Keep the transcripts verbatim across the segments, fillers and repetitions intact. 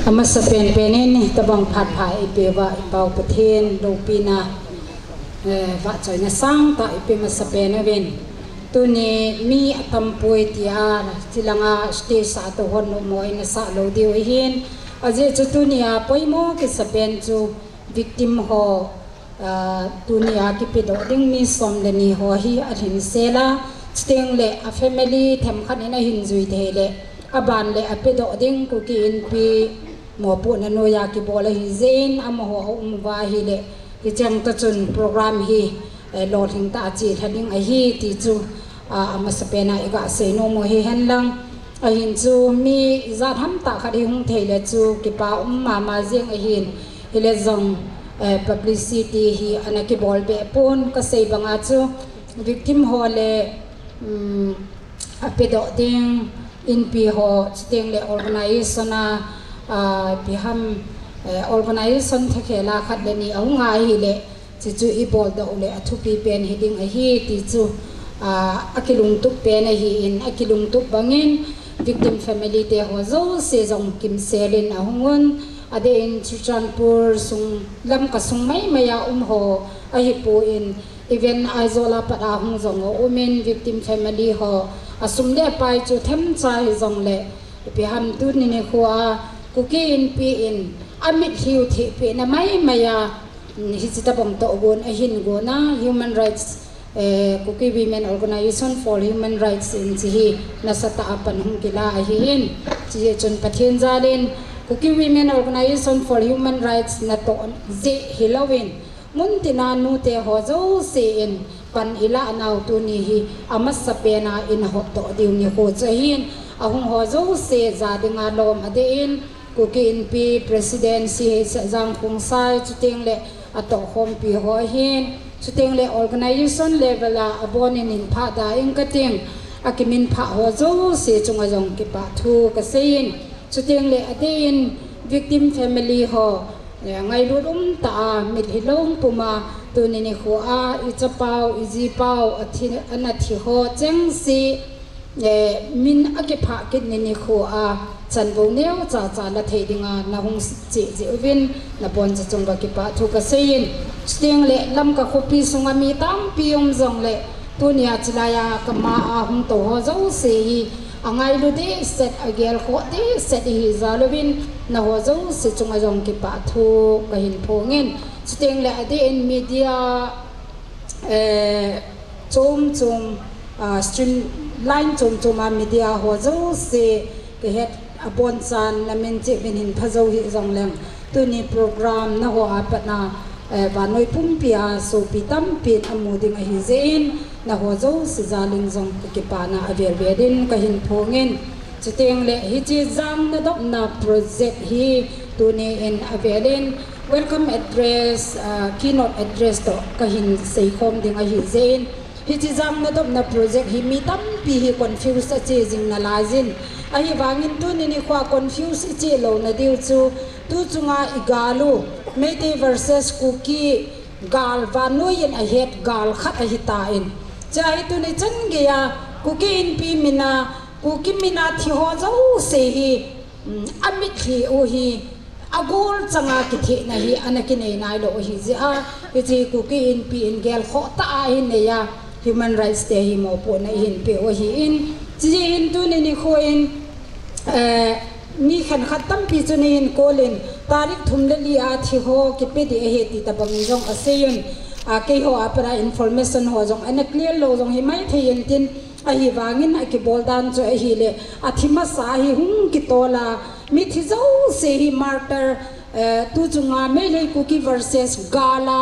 Amasapen pen in, tabang phat pha ipi uva i Pau Pathen loupina, eh, vahchoina sangtah ipi masapen uvin. Tuni mi atampoi tia, chilanga stage a tou hon numo in asah lou diu ahin. Ajeh chu tunia poimo kisapen chu victim ho, ah, tunia kipedoh ding mi som le ni ho hi alhin sela, chuteng le a family themkhat in ahin jui thei le, aban le apedoh ding Kuki Inpi mopohna noiya kibol ahi jeh in, amaho aum uva ahile, hicheng tah chun program hi, eh, lolhing tah a chelha ding ahi ti chu, ah, amasapen a iga seinom u hihen lang. Ahin chu mi ijat ham tah khat hi hung thei le chu kipa um mama jeng ahin, hile jong, eh, publicity hi ana kibol be pon kasei banga chu victim ho le, um, apedoh ding Inpi ho, chuteng le organization a, ah, ipi ham, eh, organization thakhel a khat le ni ahung a ahile, chuchu ibol doh u le athupi pen hiding ahi ti chu, ah, akilungtup pen ahin, akilungtup bangin victim family te ho jouse jong kimsel in ahung un, adeh in Churachandpur sung, Lamka sung maimai a um ho ahipon, even Aizawl a pat a hung jong ho umin victim family ho asum le apai chu themcha hijong le, ipi ham tuni nikho a Kuki Inpi in amitlhi u thehpeh na maimai a, mm, hiche tabang toh gon ahin gon a, Human Rights, eh, Kuki Women Organization for Human Rights in hiche hi nasatah a pan hung kila ahin, hiche chun Pathen jal in Kuki Women Organization for Human Rights natoh jeh hilouvin, mun tina nute ho jouse in pan ilah nau tuni hi amasapen a ina hotdoh diu nikho chu ahin, ahung ho jouse ja dinga lom adeh in, Kuki Inpi President C H Jangkhongsai, chuteng le atohkhompi ho ahin, chuteng le organization level a abonin in phada in kating, akiminphah ho jouse chunga jong kipah thu kasei in, chuteng le adeh in victim family ho, eh, ngailut um tah a mitlhi lom puma tuni nikho a ichapau, ijipau, athi, ana thi ho chengse, eh, min akiphah kit ni nikho a chanvou neocha cha la thei dinga nahung cheh jeh uvin naboncha chunga kipah thu kasei in, chuteng le Lamka khopi sunga mi tampi um jong le tunia chilai a kama a hung tou ho jouse hi angailu dehset, agelkhoh dehset ihi jal uvin, naho jouse chunga jong kipah thu kahin phong in, chuteng le adeh in media, eh, chom chom, ah, stream line chom chom a media ho jouse kahet abonchan namin cheh uvin hin pha jou hih jong leng, tuni program naho a pat na, eh, vannoi pumpi a sopi tampin amu ding ahi jeh in, naho jouse jal in jong kakipana avel vel in kahin phong in, chuteng le hiche jang nadopna project hi tuni in avel in welcome address, ah, keynote address toh kahin seikhom ding ahi jeh in, hiche jang nadopna project hi mi tampi hi confuse ache jing nalai jin, ahivangin tuni nikho a confuse iche louna diu chu, tu chunga igal u Meitei versus Kuki gal vannoi in ahet gal khat ahitan, chua hi tuni chan geiya Kuki Inpi mina, Kuki mina thi ho jouse hi, um, amitlhi u hi agol changa kithehna hi ana kinei nailou ahi jeh a, hiche Kuki Inpi in gelkhoh tah a ahin nei a, human rights te hi mopohna ihin peh u ahin, chujeh hin tuni nikho in, eh, mi khenkhat tampi chu neihin call in, tarik thum le li a thi ho kipe ding ahi ti tobang in jong asei un, ah, keiho a pat a information ho jong ana clear lou jong himai thei intin, ahivangin akibol dan chu ahile, athi masa hi hung kitol a, mithi jouse hi martyr, eh, tu chunga Meitei Kuki versus gal a,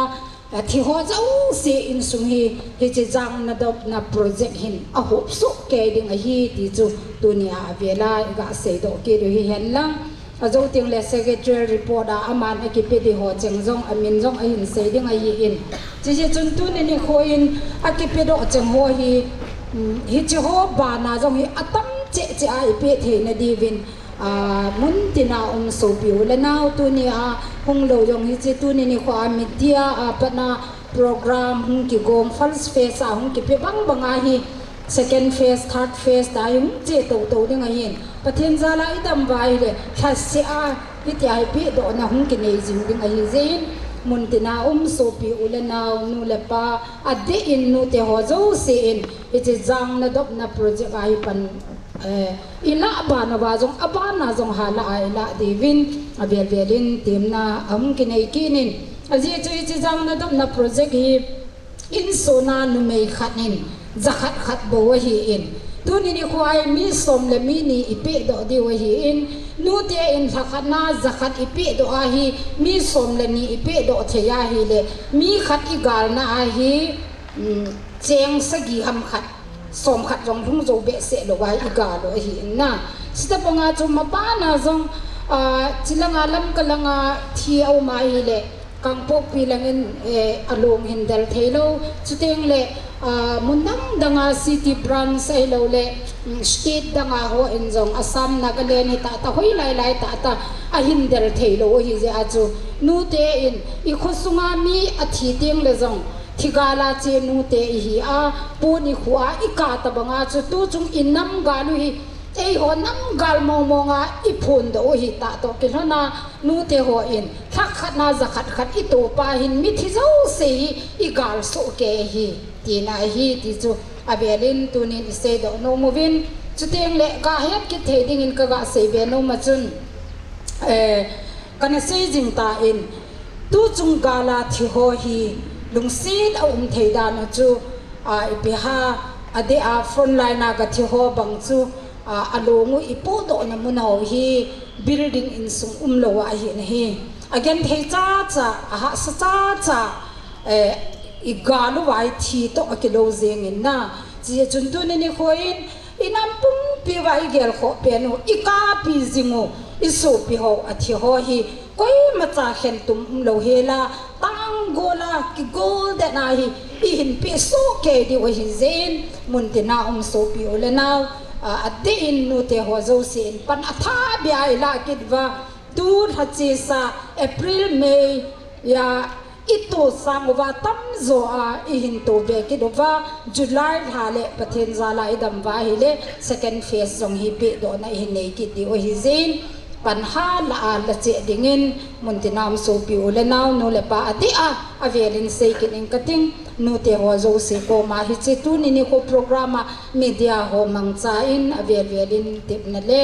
athi ho jouse insung hi, hiche jang nadopna project hin ahop soh kei ding ahi ti chu tunia avel a iga seidoh kit u hihen lang. Ajou teng le secretarial report a aman akipe ding ho cheng jong amin jong ahin sei ding ahin. Chujeh chun tuni nikho in akipedoh cheng ho hi, um, hiche ho bana jong hi atam cheh cheh a ipeh theina diuvin, ah, mun tina um sopi u le nao tunia hung lou jong hiche tuni nikho a media a pat na program hung kigong, false face a hung kipe bang bang a hi, Second phase, third phase ta hi hung che toto ding ahin. Pathen jal a i dam uva ahile, lhase a, hitia hi pehdohna hung kinei jing ding ahi jeh in, muntina um sopi u le nau, nu le pa, adeh in nute ho jouse in, hiche jang nadopna project a hi pan, eh, i lah ban uva jong, aban a jong ha lah a i lah diuvin, avel vel in temna ahung kinei kit in. Ajeh chu hiche jang nadopna project hi, insung a numei khat in, jakhat khat bou ahin. Tuni nikho a hi mi som le mi ni i pehdoh diu ahin. Nute in lhakhat na jakhat i pehdoh a hi, mi som le ni i pehdoh thei ahile, mi khat i galna a hi, um, cheng sagi ham khat, som khat jong lhung jou behseh lou a hi i gal u ahin na. Chuti bang a chu maban a jong, ah, chilang a Lamka lang a thi a um ahile, Kangpokpi lang in, eh, along hin del thei lou. Chuteng le, ah, mun dang dang a city branch ahilou le, mm, state dang a ho in jong Assam, Nagaland hi tah tah, hoi lai lai tah tah, ahin del thei lou ahi jeh a chu. Nute in, i khosung a mi athi teng le jong, thi gal a che nute i hi a, pon i khu a, i kah tah bang a chu, tu chung i nam gal u hi, eiho nam gal mong mong a i phondoh u hi tah toh kilhon a, nute ho in, lhakhat na jakhat khat i topa hin mithi jouse hi i gal soh kei hi, tina ahi ti chu avel in tunin i seidoh nom uvin, chuteng le ga het kit thei ding in ka ga sei be nom a chun, eh, kana sei jing tan, tu chung gal a thi ho hi lungset a um thei dan u chu, a, ipi ham, adeh a front line a ga thi ho bang chu, a, along u i pohdohna mun ho hi building insung umlou a ahi na hi. Agenthei cha cha, ahahsa cha cha, eh, i gal uva i thi toh akilou jeng in na. Chuti chun tuni nikho in, i nam pumpi uva i gelkhoh pen u, i kahpi jing u, i sopi ho athi ho hi, koima cha khentum umlou hel a, tanggol a, kigol den a hi, i hinpeh soh kei diu ahi jeh in, muntina um sopi u le nau, a, adeh in nute ho jouse in pan atha beh a i lah kit uva, tu lha chesa, April, May, a, i to sang uva tamjo a i hin to be kit uva, July lha le Pathen jal a i dam uva ahile, second phase jong hi pehdohna i hin nei kit diu ahi jeh in, pan ha lah a la cheh ding in, muntina um sopi u le nau, nu le pa adeh a, avel in sei kit ing kating, nute ho jouse koma hiche tuni nikho program a media ho mangcha in avel vel in tepna le,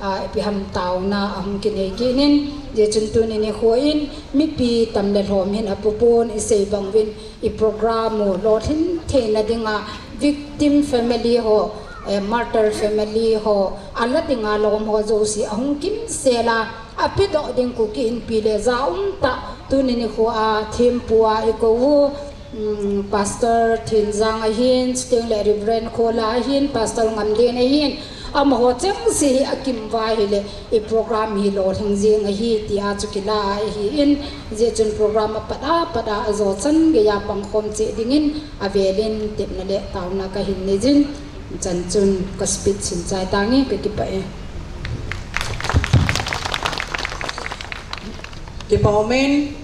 a, ipi ham taona ahung kinei kit in, hijeh chun tuni nikho in mipi tam le lhom hin apu pon i sei bang uvin i program u lolhin theina ding a victim family ho, eh, martyr family ho, ala ding a lom ho jouse ahung kimsel a, apedoh ding Kuki Inpi le ja um tah, tuni nikho a thempu a i kou u, um, Pastor Thinjang ahin, chuteng le Reverend Khola ahin, Pastor Ngamlen ahin, amaho chengse hi akim uva ahile, i program hi lolhing jeng ahi, tia chu kila ahi in, hijeh chun program apat a, pat a, ajo chan gei a pangkhom cheh ding in, avel in tepna le taona ka hin nei jin, chan chun ka speech hin chai tange, ka kipah e. Kipa um in,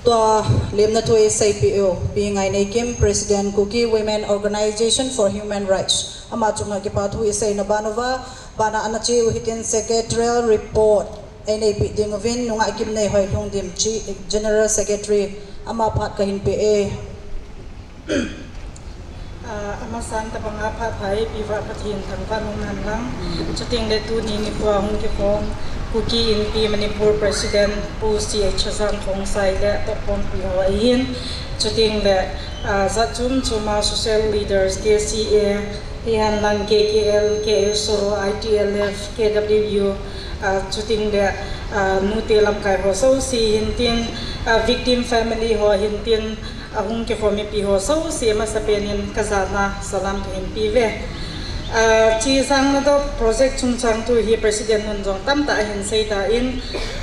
tua lemna thu i seipeh u, Pi Ngaineikim, President, Kuki Women Organization for Human Rights. Ama chunga kipa thu i seina ban uva, bana ana che u hitin secretarial report ei neipeh ding uvin, nungah Kimneihoilhung Dim, Chi-, General Secretary, ama phat ka hin pe e. Ah, amasan tabanga phat pha eipiuva Pathen thangvah in umhen lang. Chuteng le tuni nikho a hung kikhom Kuki Inpi Manipur President Pu C H Chazang Khongsai le atohkhompi ho ahin. Chuteng le, ah, jat chom chom a social leaders, K C A, hihen lang K K L, K S O, I T L F, K W U, ah, chuteng le, ah, nute lamkai ho jouse hintin, ah, victim family ho hintin, ahung kikhom mipi ho jouse masapen in ka jana salam ka hin pe uve. Ah, hiche jang nadop project chungchang thu hi President nun jong tamtah ahin sei tan,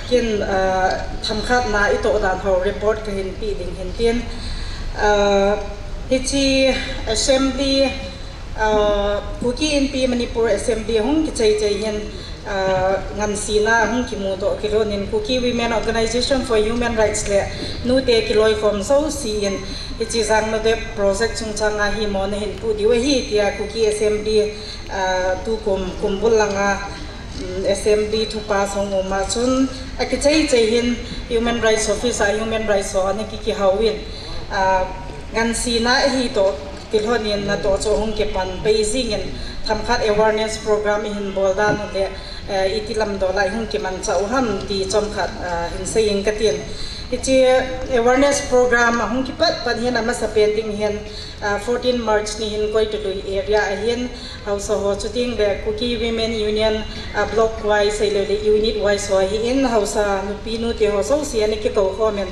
ken, ah, themkhat na i toh dan ho report ka hin pe ding hintin. Ah, hiche assembly Kuki Inpi Manipur Assembly hung kichai chai hin, ngansena hung kimu toh kilhonin Kuki Women Organisation for Human Rights le nute kiloikhom jouse in, hiche Jangnodet project chungchang a hi mo nahin pu diu ahi tia Kuki Assembly tukum kumbul langa Assembly thupa song um a chun akichai chai hin Human Rights Office a Human Rights ho ana kikihou in, ngansena ahi toh kilhonin natoh chu hung kipan pei jingin themkhat awareness program ihin bol dan le iti lamdol a hung kimanchah u ham ti chomkhat hin sei inge katin. Hiche awareness program ahung kipat pat hin amasapen ding hin fourteen March ni hin Koitolui area a hin haosa ho chuteng le Kuki Women Union block wise ahilou le unit wise ho ahin haosa nupi nute ho jouse ana kikou khomin,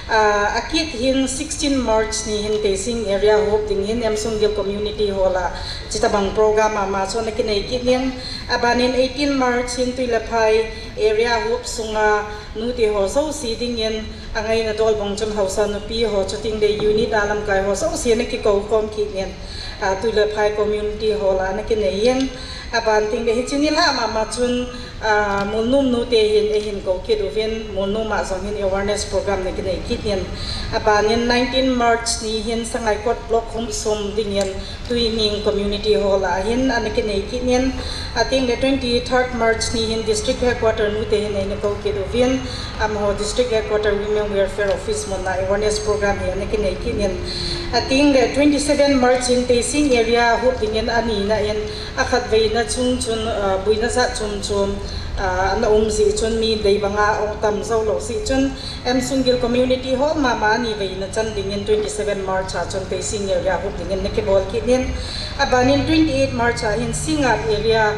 akit hin sixteen March ni hin Teising area hop ding hin Emsung Gil Community Hall a chutobang program ama chu ana kinei kit in, abanin eighteen March hin Tuilephai area hop sunga nute ho jouse dingin angaina dol bang chun haosa nupi ho chuteng le unit a lamkai ho jouse ana kikou khom kit in, Tuilephai Community Hall a ana kinei in, aban teng le hiche nilhah mama chun Mulnom nute hin eihin kou kit uvin Mulnom a jong hin awareness program ana kinei kit in, abanin nineteen March ni hin Sangaikot block hop sung dingin Tuining Community Hall a hin ana kinei kit in, ateng le twenty-third March ni hin District Headquarter nute hin eina kou kit uvin, amaho District Headquarter Women Welfare Office mun a awareness program hi ana kinei kit in, ateng le twenty-seven March hin Teising area hop dingin anina in, akhatveina chung chun buina jat chom chom ana um jeh chun mi dei banga ong tam jou lou jeh chun Emsung Gil Community Hall mama aniveina chan dingin twenty-seven March a chun Teising area hop dingin ana kibol kit in, abanin twenty-eight March a hin Singngat area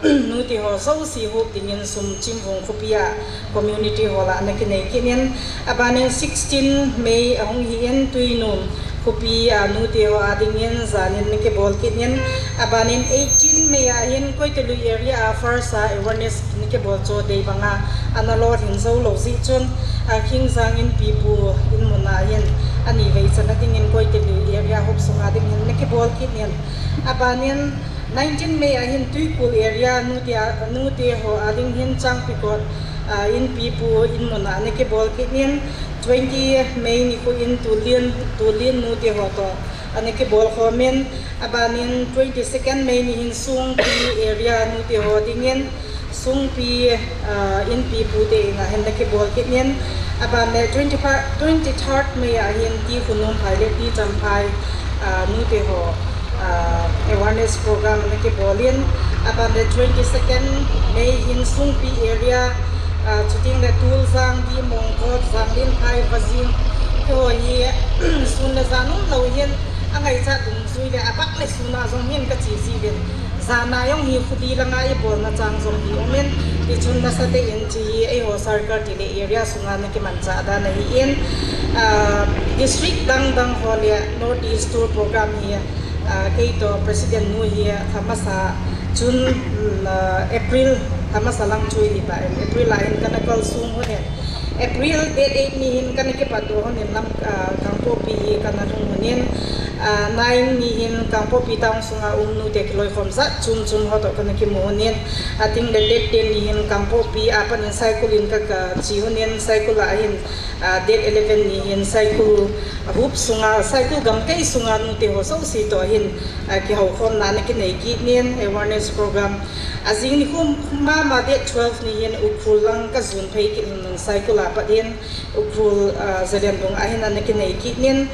nute ho jouse hop dingin Sumchingvung khopi a Community Hall a ana kinei kit in, abanin sixteen May ahung hi in Tuinom khopi a nute ho a dingin janin ana kibol kit in, abanin eighteen May a hin Koitolui area a first a awareness ana kibol chu dei banga ana lolhin jou lou jeh chun Khingjang Inpipu in mun a hin anivei chan a dingin Koitolui area hop sunga dingin ana kibol kit in, abanin nineteen May a hin Twikul area nute ho a ding hin Changpikot Inpipu in mun a ana kibol kit in, twenty May nikho in Tulin, Tulin nute ho toh ana kibol khomin, abanin twenty-second May ni hin Songpi area nute ho dingin Songpi Inpipu te in a hin ana kibol kit in, aban le twenty-third May a hin T Khonomphai le T Champhai nute ho awareness program ana kibol in, aban le twenty-second May hin Songpi area chuteng le Tuljang, Dimongkot, Janglenphai, Vajing, keiho hi sun le jan umlou hin angaichat dungjui le abak le sun a jong hin kache jiuvin, jan a jong hi khuli langa ibolna chang jong hi umin, tichun nasatah in hiche hi eiho circle tile area sunga ana kimanchah dan ahin, district dang dang ho le North East Tour Program hi keitoh President nu hi lhamasa chun April lhamasa lang chu hi pa in April a hin kana kalsong uve. April date eight ni hin kana kipatdoh uve, Kangpokpi hi kana lhung uve. Nine ni hin Kangpokpi town sunga um nute kiloikhom jat chom chom ho toh kana kimu uve. Ateng le date ten ni hin Kangpokpi a pat in Saikul in ka, kache uve, Saikul a hin date eleven ni hin Saikul hop sunga, Saikul gamkai sunga nute ho jouse toh hin kihoukhomna ana kinei kit in awareness program. Ajing nikho mama date twelve ni hin Ukhrul lang kajon phei kit un, Saikul a pat hin Ukhrul Zeliangrong a hin ana kinei kit in,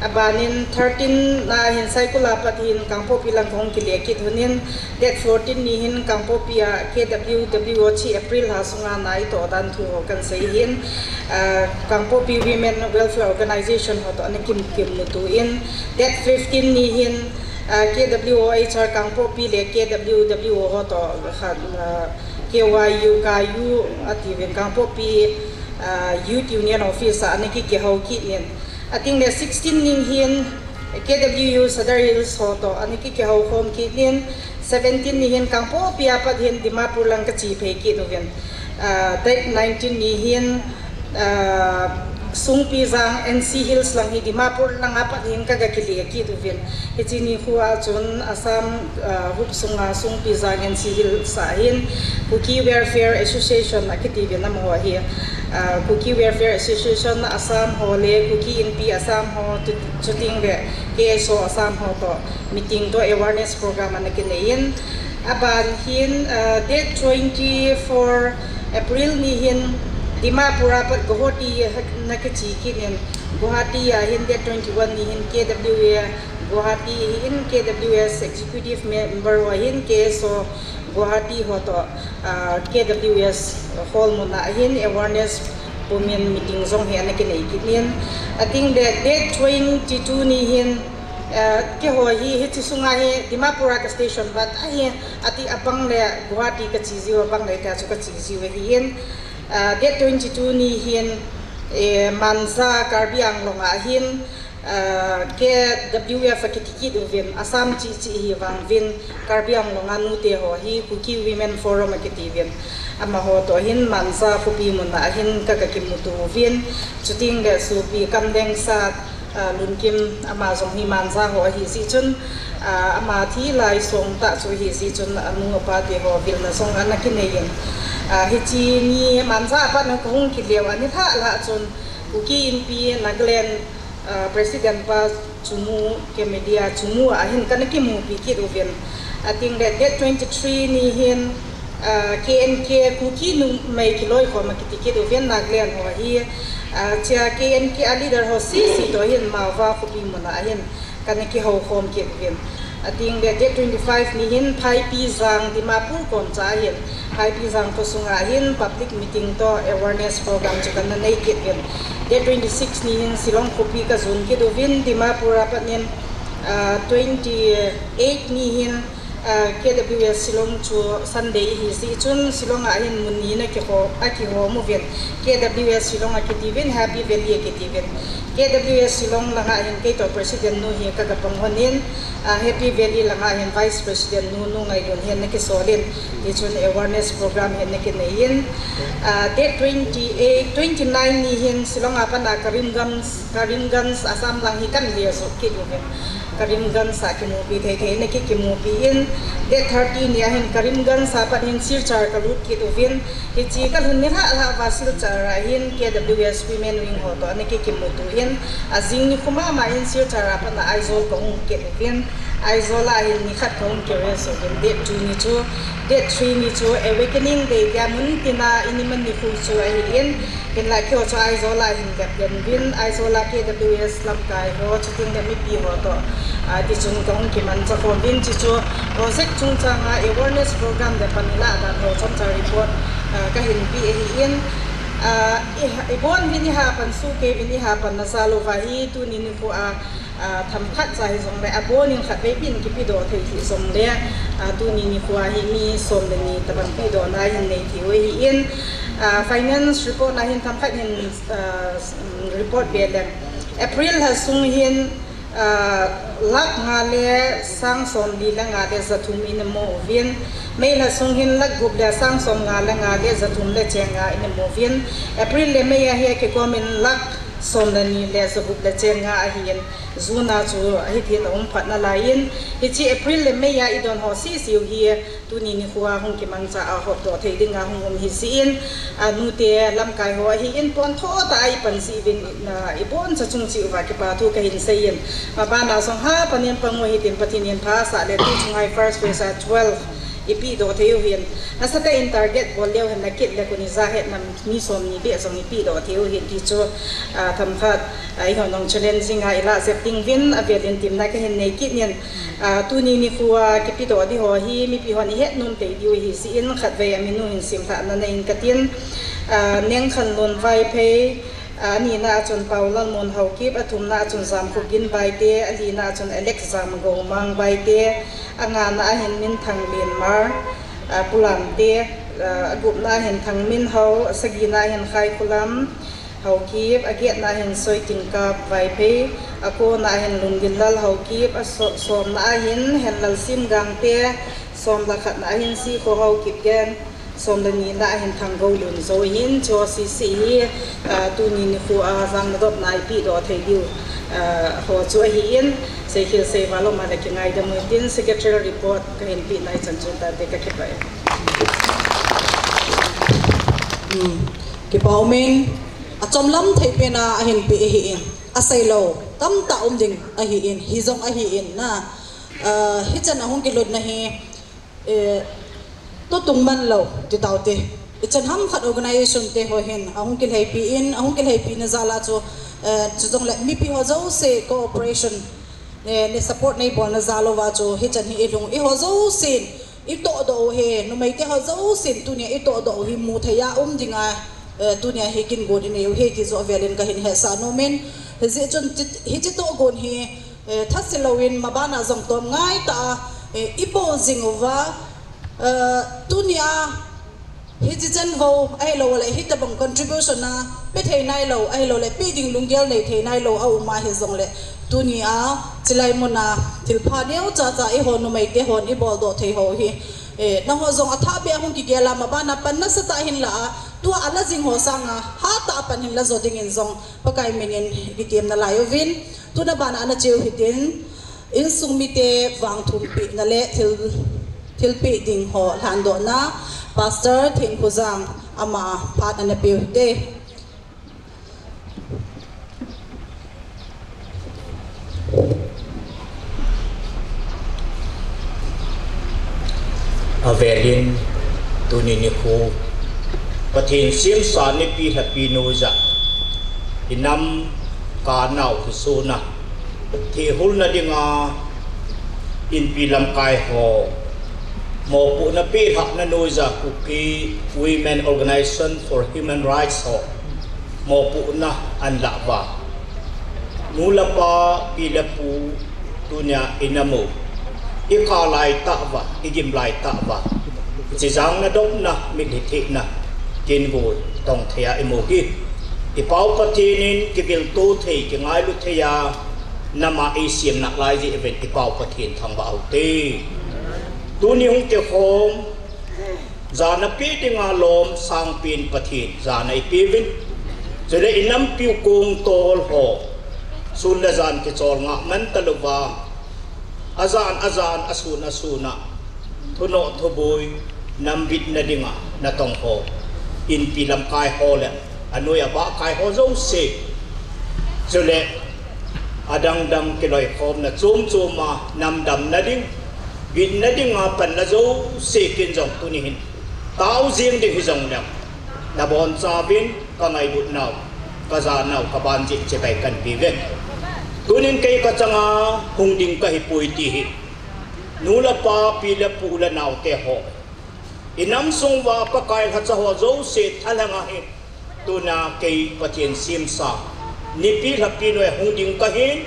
abanin thirteen na hin Saikul a pat hin Kangpokpi lang kahung kile kit uve. Date fourteen ni hin Kangpokpi a K W W O hiche April lha sunga ana itoh dan thu ho kahin sei in, Kangpokpi Women Welfare Organization ho toh ana kim, kimuto in, date fifteen ni hin K W O H R Kangpokpi le K W W O ho toh, K Y U, K Y U atiuvin Kangpokpi Youth Union Office a ana kikihou kit in, ateng le sixteen ni hin K W U Sadar Hills ho toh ana kikihoukhom kit in, seventeen ni hin Kangpokpi a pat hin Dimapur lang kache phei kit uve. Date nineteen ni hin Sungpijang N C Hills lang hi Dimapur langa pat hin kaga kile kit uvin. Hiche nikho a chun Assam, ah, huop sunga Sungpijang N C Hills a hin Kuki Welfare Association akiti vin amaho hi, ah, Kuki Welfare Association Assam ho le Kuki Inpi Assam ho, chu, chuteng le K S O Assam ho toh meeting toh awareness program ana kinei in. Aban hin, ah, date twenty-four April ni hin Dimapur a pat Guwahati ana kiche kit in, Guwahati a hin date twenty-one ni hin K W A Guwahati hi in K W S executive member ho hin K S O Guwahati ho toh, ah, K W S hall mun a hin awareness pumin meeting jong hi ana kinei kit in. Ateng le date twenty-two ni hin, ah, keiho hi hiche sunga hi Dimapur a ka station vat ahi, ati abang le Guwahati kache jiu, abang le tia chu kache jiu ahi in. Ah, date twenty-two ni hin, eh, Manja Karbi Anglong a hin, ah, K W F akiti kit uvin, Assam cheh cheh hi vang uvin, Karbi Anglong a nute ho hi Kuki Women Forum akiti vin, amaho toh hin Manja khopi mun a hin kaga kimuto uvin, chuteng le sopi Kamlengsat, ah, Lunkim, ama jong hi Manja ho ahi jeh chun, ah, ama thi lai song tah chu ahi jeh chun anu apa te ho vilna jong ana kinei in. Ah, hiche ni Manja a pat na kahung kile u a nilhah lah chun Kuki Inpi Nagaland, ah, President pa Chumu, Kemedia Chumu a hin kana kimupi kit uvin. Ateng le date twenty-three ni hin, ah, K N K Kuki numei kiloikhom akiti kit uvin Nagaland ho hi, ah, chea K N K a leader ho sese toh hin Mawva khopi mun a hin kana kihou khom kit uvin. Ateng le date twenty-five ni hin Phaipijang Dimapur komcha a hin, Phaipijang kho sunga hin public meeting toh awareness program chu kana nei kit uvin. Date twenty-six ni hin Shillong khopi kajon kit uvin, Dimapur a pat in, ah, twenty-eight ni hin, ah, K W S Shillong chu Sunday ahi jeh chun Shillong a hin mun ni na kiho, akihom uvin, K W S Shillong akiti uvin, Happy Valley akiti uvin. K W S Shillong langa hin kei toh President nu hi kaga pang hon in, ah, Happy Valley langa hin Vice President nu, Nu Ngailun hin ana kisol in, tichun awareness program hin ana kinei in, ah, date twenty-eight, twenty-nine ni hin Shillong a pat a Karimganj, Karimganj Assam lang hi kana le jo kit uvin. Karimganj a kimupi thei thei na ki, kimupi in, date thirty ni a hin Karimganj a pat hin Silchar kalut kit uvin, hiche kalhun nilhah lhah uva Silchar a hin K W S Women Wing ho toh ana ki, kimuto in, ajing nikho mama in Silchar a pat a Aizawl kahung kit uvin, Aizawl a hin nikhat kahung kirest uvin, date two ni chu, date three ni chu Awakening Day tia mun tina i ni man nikho chu ahi in, hinlah keiho chu Aizawl a hin lep den uvin, Aizawl a K W S lamkai ho, chuteng le mipi ho toh, ah, tichun kahung kimancha khom uvin, chuchu project chungchang a awareness program le pan ilah dan ho chomcha report, ah, kahin pe ahi in, ah, i, ibon uvin iha pan sohkei uvin iha pan na jal uva hi tuni nikho a, ah, themkhat cha hijongle abon in khatvei pen kipedoh thei hih jongle, ah, tuni nikho a hi mi som le ni tabang pedohna hin nei thei u ahi in, ah, finance report na hin themkhat hin, ah, report be leng. April lha sung hin, ah, lakh nga le sang somli le nga le jathum ina mu uvin. May lha sung hin lakh gup le sang somnga le nga le jathum le cheng nga ina mu uvin. April le May a hi akikomin lakh som le ni le jagup le cheng nga ahi in. June a chu hitin aum phat nalai in. Hiche April le May a idon ho sese u hi tuni nikho a hung kimangcha a hopdoh thei dinga hung um hi jeh in, ah, nute lamkai ho ahi in pon thotah a ipan jeh uvin, ah, iboncha chung cheh uva kipa thu kahin sei in. Maban a jong hapan in pang u hitin Pathen in pha asah le tuchung a hi first phase a twelve ipedoh thei u hin. Nasatah in target bol leu hen, nakit le koni ja het nam mi somni beh jong ipedoh thei u hin tichu, ah, themkhat, ah, eiho nung challenging a ilah jep ding uvin avel in temna kahin nei kit in. Ah, tuni nikho a kipedoh di ho hi mipi hon ihet nom tei diu ahi jeh in khatvei aminu hin simlhahna nei in katin, ah, Nengkhanlun Vaiphei, ah, anina a chun Paulalmun Haokip, athumna a chun Jamkhupgin Baite, alina a chun Alex Jamgoumang Baite, angana a hin Minthang Lenmar, ah, Pu Lamte, ah, agupna a hin Thangminhao, asagina a hin Khaikholam Haokip, agetna a hin Soitingkap Vaiphei, akona a hin Lumdinlal Haokip, aso-, somna a hin Henlalsim Gangte, som le khatna a hin Sikho Haokip Gen, Som le ni na ahin Thanggou Lunjo hin chu C C hi, ah, tuni nikho a jang nadop na ipi doh thei diu, ah, ho chu ahin, seikhel seival um a le kingaidam u hitin, secretarial report kahin pe nai chan chun tate kakipah e. Hmm. Kipa umin, achomlam thei pen a ahin pe ahin, aseilou tamtah um ding ahin, hijong ahin na, ah, hichan ahung kilhut na hi, eh, totung man lou, ti taute. Ichan ham khat organization te ho hin, ahung kilheipi in, ahung kilheipi na jal a chu, eh, chujongle mipi ho jouse cooperation, eh, ne support nei bol na jal uva chu, hichan hi ilhung, eiho jousen, itoh doh u hi, numei te ho jousen, tunia itoh doh u hi mu thei a um ding a, eh, tunia hi kin gon inei u hi, ti joh velin kahin hetsah nomin, hijeh chun, hiche toh gon hi, eh, thase louvin, maban a jong tom ngai tah a, eh, ibol jing uva, eh, tunia, hiche chan vo, ahilou le, hitabang contribution a, pe thei nailou, ahilou le, pe ding lunggel nei thei nailou, a um a hijongle, tunia, chilai mun a, thilpha neocha cha, eiho numei te hon, ibol doh thei ho hi, eh, nangho jong athah beh a hung kigel a, maban a pan nasatah hin la a, tua ala jing ho sang a, hatah a pan hin la jo dingin jong, Pakai minin kitem nalai uvin, tuna ban a ana cheu hitin, insung mite vang thumpi na le thil, thilpeh ding ho lhandoh na, Pastor Thengkhojang ama phat ana peu hite. Avelin, tuni nikho, Pathen semsa nipi lhapi noiya, inam kanau kisuna, thehulna dinga, inpi lamkai ho, mopohna pelhahna noiya, Kuki Women Organization for Human Rights ho, mopohna ahin lah uva. Nu le pa, pi le pu, tunia inam u, ikah lai tah uva, igim lai tah uva, hiche jang nadopna, mitlhi thehna, kin gon tong thei a imu hi. Ipau Pathen in kivilto thei, kingailu thei a, nam a eisem nalai jeh uvin ipau Pathen thangvah u hite. Tuni hung kikhom, jana pe dinga lom sangpen Pathen, jana ipeuvin. Chule inampiu kong tol ho, sun le jan kichol ngah man talouva, ajan ajan, asun asun a, thunoh thuboi, nam bitna dinga natong ho, inpi lamkai ho le, anoi abah kai ho jouse, chule adang dang kiloikhomna chom chom a, nam damna ding, bitna dinga panna jouse kin jong tuni hin, tao jeng ding hijongleng, nabonchauvin, kangailutnau, kajanau, kaban jeh chibai kahin peuve. Tunin kei kachanga hung ding kahipoi ti hi, nu le pa, pi le pu le naote ho, inam sung uva Pakai lhacha ho jouse thalheng ahi. Tuna kei Pathen semsa nipi lhapi noiya hung ding kahin,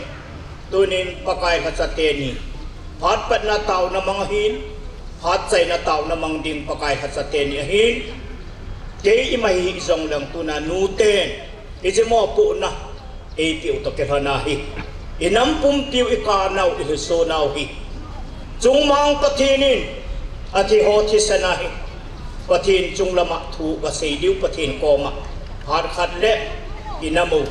tunin Pakai lhacha teni, phat patna taona mang ahin, phat chaina taona mang ding Pakai lhacha teni ahin, kei ima hih jongleng tuna nuten, hiche mopohna eipeu toh kilhon ahi. Inam pumpiu, ikanau, ilhasonau hi, chungmang Pathen in, athi ho thisan ahi. Pathen chunglama thu gasei diu Pathen koma, phat khat le, inam u,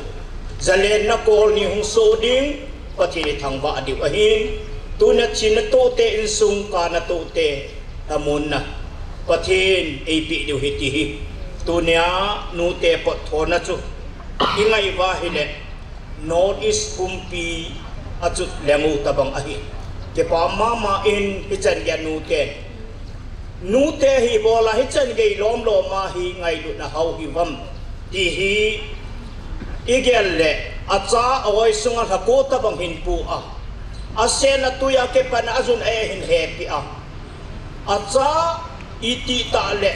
jalenna kol ni hung soh ding, Pathen ithangvah diu ahin, tuna thina tohte, insung kana tohte, lhamonna Pathen eipeh diu ahi ti hi. Tunia nute potthona chu ingai uva ahile, North East pumpi a chu lengou tabang ahi. Kipa mama in hichan gei a nute, nute hi bola hichan gei lom lom a hi ngailutna hao hiuvam ti hi igel le, acha a-oi sunga lhako tabang hinpu a, asen atui a kipana ajun a hin hepi a, acha itih tah le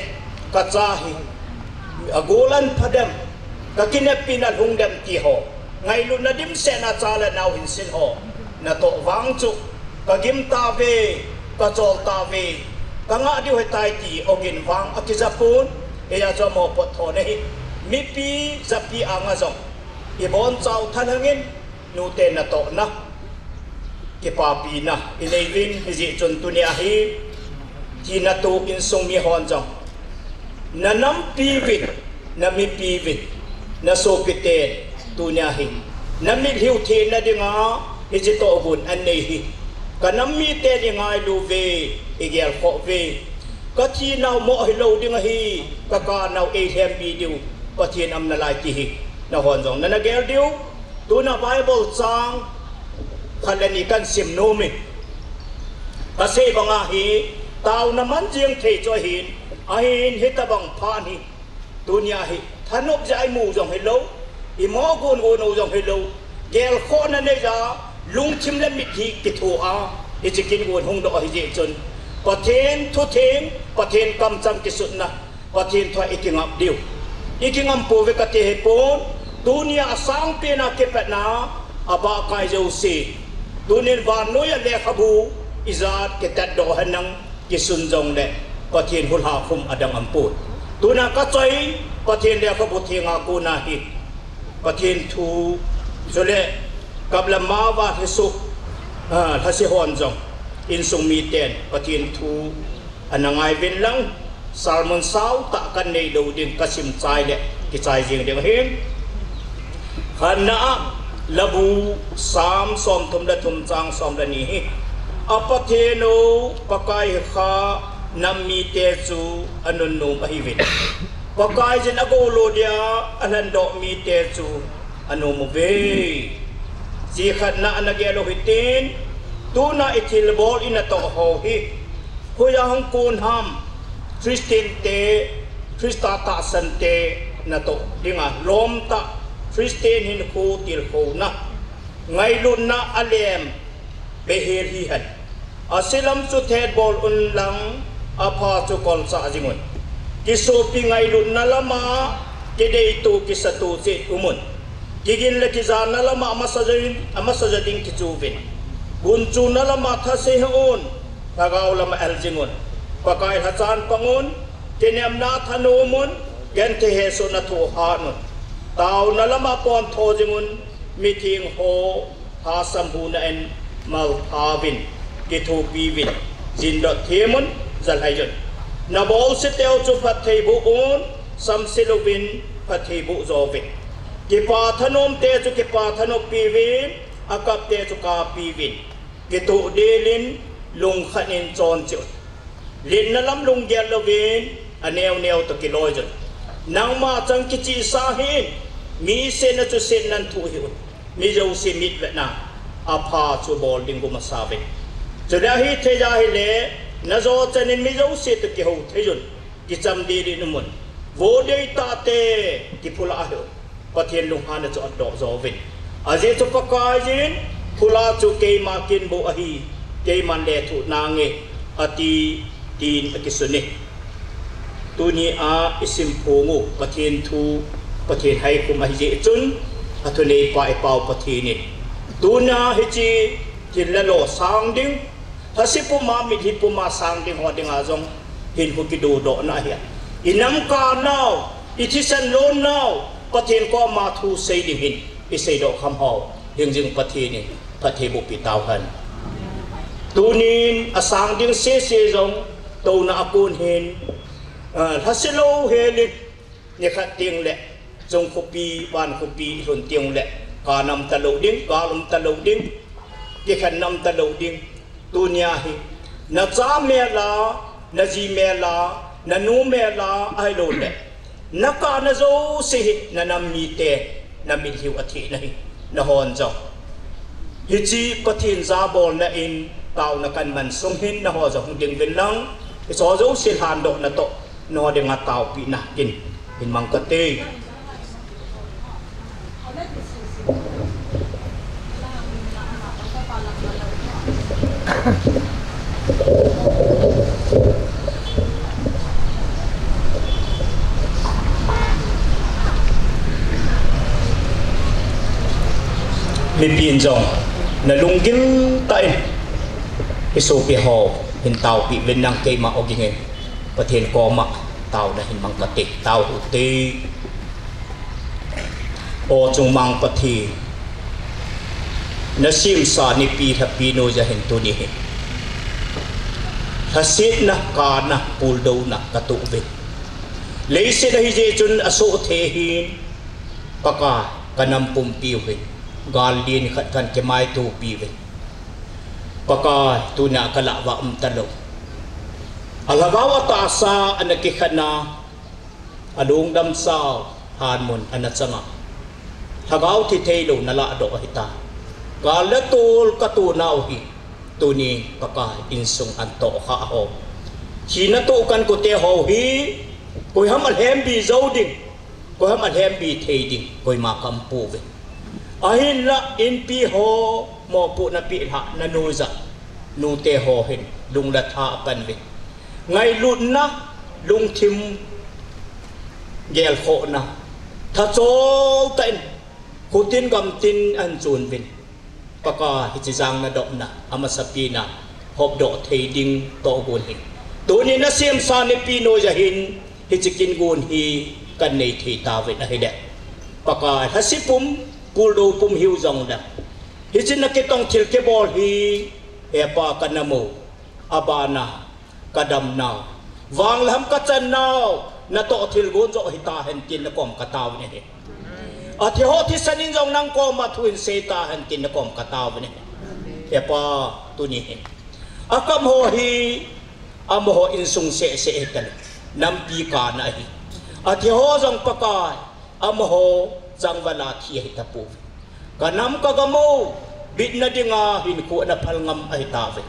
kacha hi agol an phadem, kakineppi na lhungdem ti ho, ngailutna dimset na cha le nao hinsin ho natoh vang chu kagim tauve, kachol tauve, kangah diu ahitai ti ogin vang akijapon, eia chu amo potthona hi mipi japi anga jong ibonchau thalheng in, nute natohna, kipapina inei uvin, hijeh chun tunia hi thina toh insung mihon jong Na nampi vin, na mipi vin, na sopite tunia hi. Na mitlhiu thina dinga, hiche tohgon anei hi. Ka nam mite ding ngailu ve, igel khoh ve. Ka thi nau mo hilou ding ahi, ka kap nau eilhem bi diu, Pathen aum nalai ti hi. Nahon jong nana gel diu, tuna Bible chang khat le ni kahin sim nom e. Ka sei banga hi, taona man jing thei chu ahin, ahin hitabang phat hi. Tunia hi, thanop jeh a imu jong hilou, imo gon gon u jong hilou, gelkhohna neija, lungthim le mitlhi kitho a, hiche kin gon hung doh ahi jeh chun, Pathen thutheng, Pathen kamchang kisutna, Pathen thu a ikingap diu. Ikingam pouve kati hipon, tunia asangpen a kipatna, abahkai jouse. Tunin vannoi a lekhabu, ijat kitat doh henlang, kisun jongle, Pathen hulha khum adang aumpon. Tuna kachoi, Pathen lekhabu theng a kona hi. Pathen thu, chule, kap le mao a lhase, ah, lhase hon jong, insung miten, Pathen thu, ana ngai uvin lang, sermon sautah kanei lou ding, kasim chai le, kichai jing ding ahin. Khatna a, Labu, Sam somthum le thum chang som le ni hi. A Pathen u, Pakai hi kha, nam mite chu, anunnom ahiuvin. Pakaiyin agoulou dia, alhendoh mite chu, anom uve. Hiche khatna ana gel u hitin, tuna ithilbol inatoh ho hi. Hoiya hung kon ham, Christian te, Christa tahsan te natoh dinga, lomtah, Christian hinkho tilkhouna, ngailutna alem, behel hihen. Ase lam chu thetbol unlang, apha chu kolchah jingun. Kisopi ngailutna lama, kideito kisatu cheh umun. Kigin le kijana lama, amasa jeng, amasa jeng ding kichu uvin. Gunchuna lama thase hih un, lhagao lama el jingun. Pakai lhachan pangun, kinepna thanom un, genthei hesohna thoh hatun. Taona lama pontho jingun, mitheng ho, hahsat huna in, malpha uvin, kithopi uvin, jindot them un, jalhai un. Nabolse teu chu phatthei boh un, samse louvin, phatthei boh jo uvin. Kipa thanom te chu kipa thanoppi uvin, akap te chu kappi uvin. Kitoh delin, lungkhat in chonse un. Letna lam lunggel louvin, aneo neo toh kiloi un. Nangma chang kichihsa hih in, mi setna chu setnan thoh hih un. Mi jouse mitvetna, apha chu bol ding gumasa uvin. Chule ahithei ahile, najo chan in mi jouse toh kihou thei un. Kicham delin umun. Vo deitah te, kiphula ahi. Pathen lunghanna chu adoh jo uvin. Ajeh chu Pakaiyin, phula chu keima kin bou ahi, keiman lethuh nange, ati, tin akisun e. Tunia isim phong u, Pathen thu, Pathen haikhum ahi jeh chun, athuneipa ipau Pathen in. Tuna hiche, thil le lo sang ding, Lhase puma, mitlhi puma sang ding ho dinga jong hinkho kidodohna ahi. Inam kap nau, ithisan lon nau, Pathen koma thu sei ding hin, iseidoh kham ho, hingjing Pathen in, phatthei bohpi tauhen. Tunin, asang ding sese jong, touna akon hin, ah, lhase lou helin, Nikhat teng le, chung khopi, van khopi, lhun teng le, kap nam talou ding, kap um talou ding, kikhen nam talou ding, tunia hi, nacha mel a, naji mel a, nanu mel a, ahilou le, nakap na jouse hi, nanam mite, namitlhiu athina hi, nahon jong. Hiche Pathen jabolna in, taona kahin man sung hin, nahon jong hung ding uvin lang, hiche jouse lhandohna toh, Noding a taopeh na kin, hin mang kate. Mipi in jong, nalunggil tah in, isopi ho, hin taopeh uvin lang keima ogin hin. Pathen koma taona hin mang kate, tao hite. O chungmang Pathen, nasemsa nipi lhapi noiya hin tuni hin lhasetna, kapna, puldouna katoh uve. Leiset a hijeh chun asoh thei hin, Pakai, kanam pumpiu hin, gal lien khat kahin kimaitopiuvin, Pakai, tunia kalah uva umtalou, alhagao atahsa ana kikhen a, alungdam sao hanmun ana chang a, lhagao thi theilou nalahdoh ahitai. Gal le tol katonau hi, tunin Pakai, insung ahin tohkhah ho, thina toh kahin koute ho hi, koiham alhembi jou ding, koiham alhembi thei ding koima kaum pouve. Ahinlah inpi ho, mopohna peh lhahna noija nute ho hin lung le tha apanuvin, ngailutna, lungthim gelkhohna, thachol tah in khutin gamtin ahin chonuvin, Pakai, hiche jang nadopna amasapen a hopdoh thei ding tohgon hi, tunin nasemsa nipi noija hin hiche kin gon hi kahin nei thei tauvin ahile, Pakai, lhase pum, puldou pum hiu jongle, hiche nakitong thil kibol hi, He Pa, kanam u, abana kadamnau, vang le ham kachannau natoh thilgon joh hitahen tin nakom kataovin ahi. Athiho thisan in jong nang koma thu hin sei tahen tin nakom kataovin ahi. He Pa, tuni hin akam ho hi, amaho insung sehseh hitalou, nampi kana ahi. Athiho jong, Pakai, amaho changvala thi ahitapouve. Kanam kagam u bitna dinga hinkho ana phal ngam ahitauve.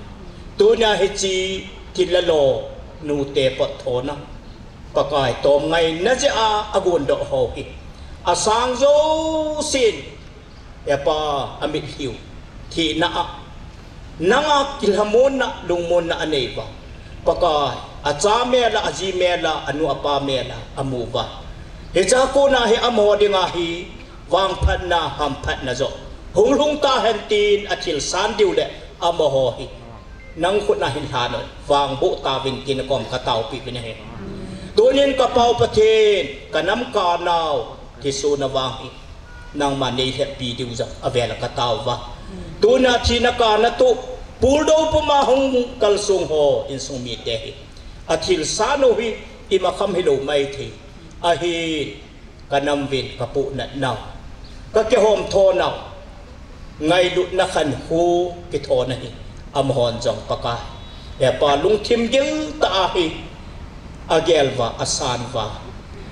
Tunia hiche thil le lo, nute potthona, Pakai, tomngaina jeh a agondoh ho hi, asang jousen, He Pa, amitlhiu thina a, nanga kilhamonna, lungmonna anei uva, Pakai, acha mel a, aji mel a, anu apa mel a amu uva, hichea kona hi amaho dinga hi vangphatna, hamphatna joh hunglhung tahen tin athilsan diu le, amaho hi nang khut a hin lhan un, vangboh tauvin tin nakom kataopeh uvin ahi. Tunin ka Pau Pathen, kanam kanau thisona vang hi nangman neilheppi diu jong avel a katao uva, tunia thina kana toh, puldou puma hung kalsong ho insung mite hi, athilsan u hi imakham hilou maithei ahin, kanam uvin kapohnat nau, kakihom tho nau, ngailutna khankho kithona hi, amahon jong Pakai, He Pa, lungthim giltah a hi agel uva, asan uva,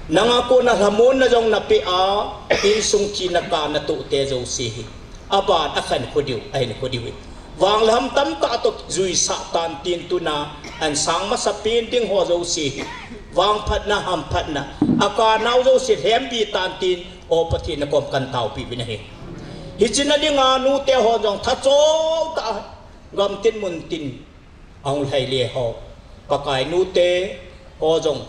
nanga kona lhamonna jong napeh a, insung thina kana tohte jouse hi, aban akhankho diu, ahinkho diu hi, vang le ham tamtah toh juisah tan tin, tuna ahin sang masapen ding ho jouse hi, vangphatna, hamphatna, akanau jouse lhembi tan tin, O Pathen, nakom kahin taopeh uvin ahi. Hiche na dinga nute hon jong thachol tah a gamtin muntin ahung lhaile ho, Pakai, nute ho jong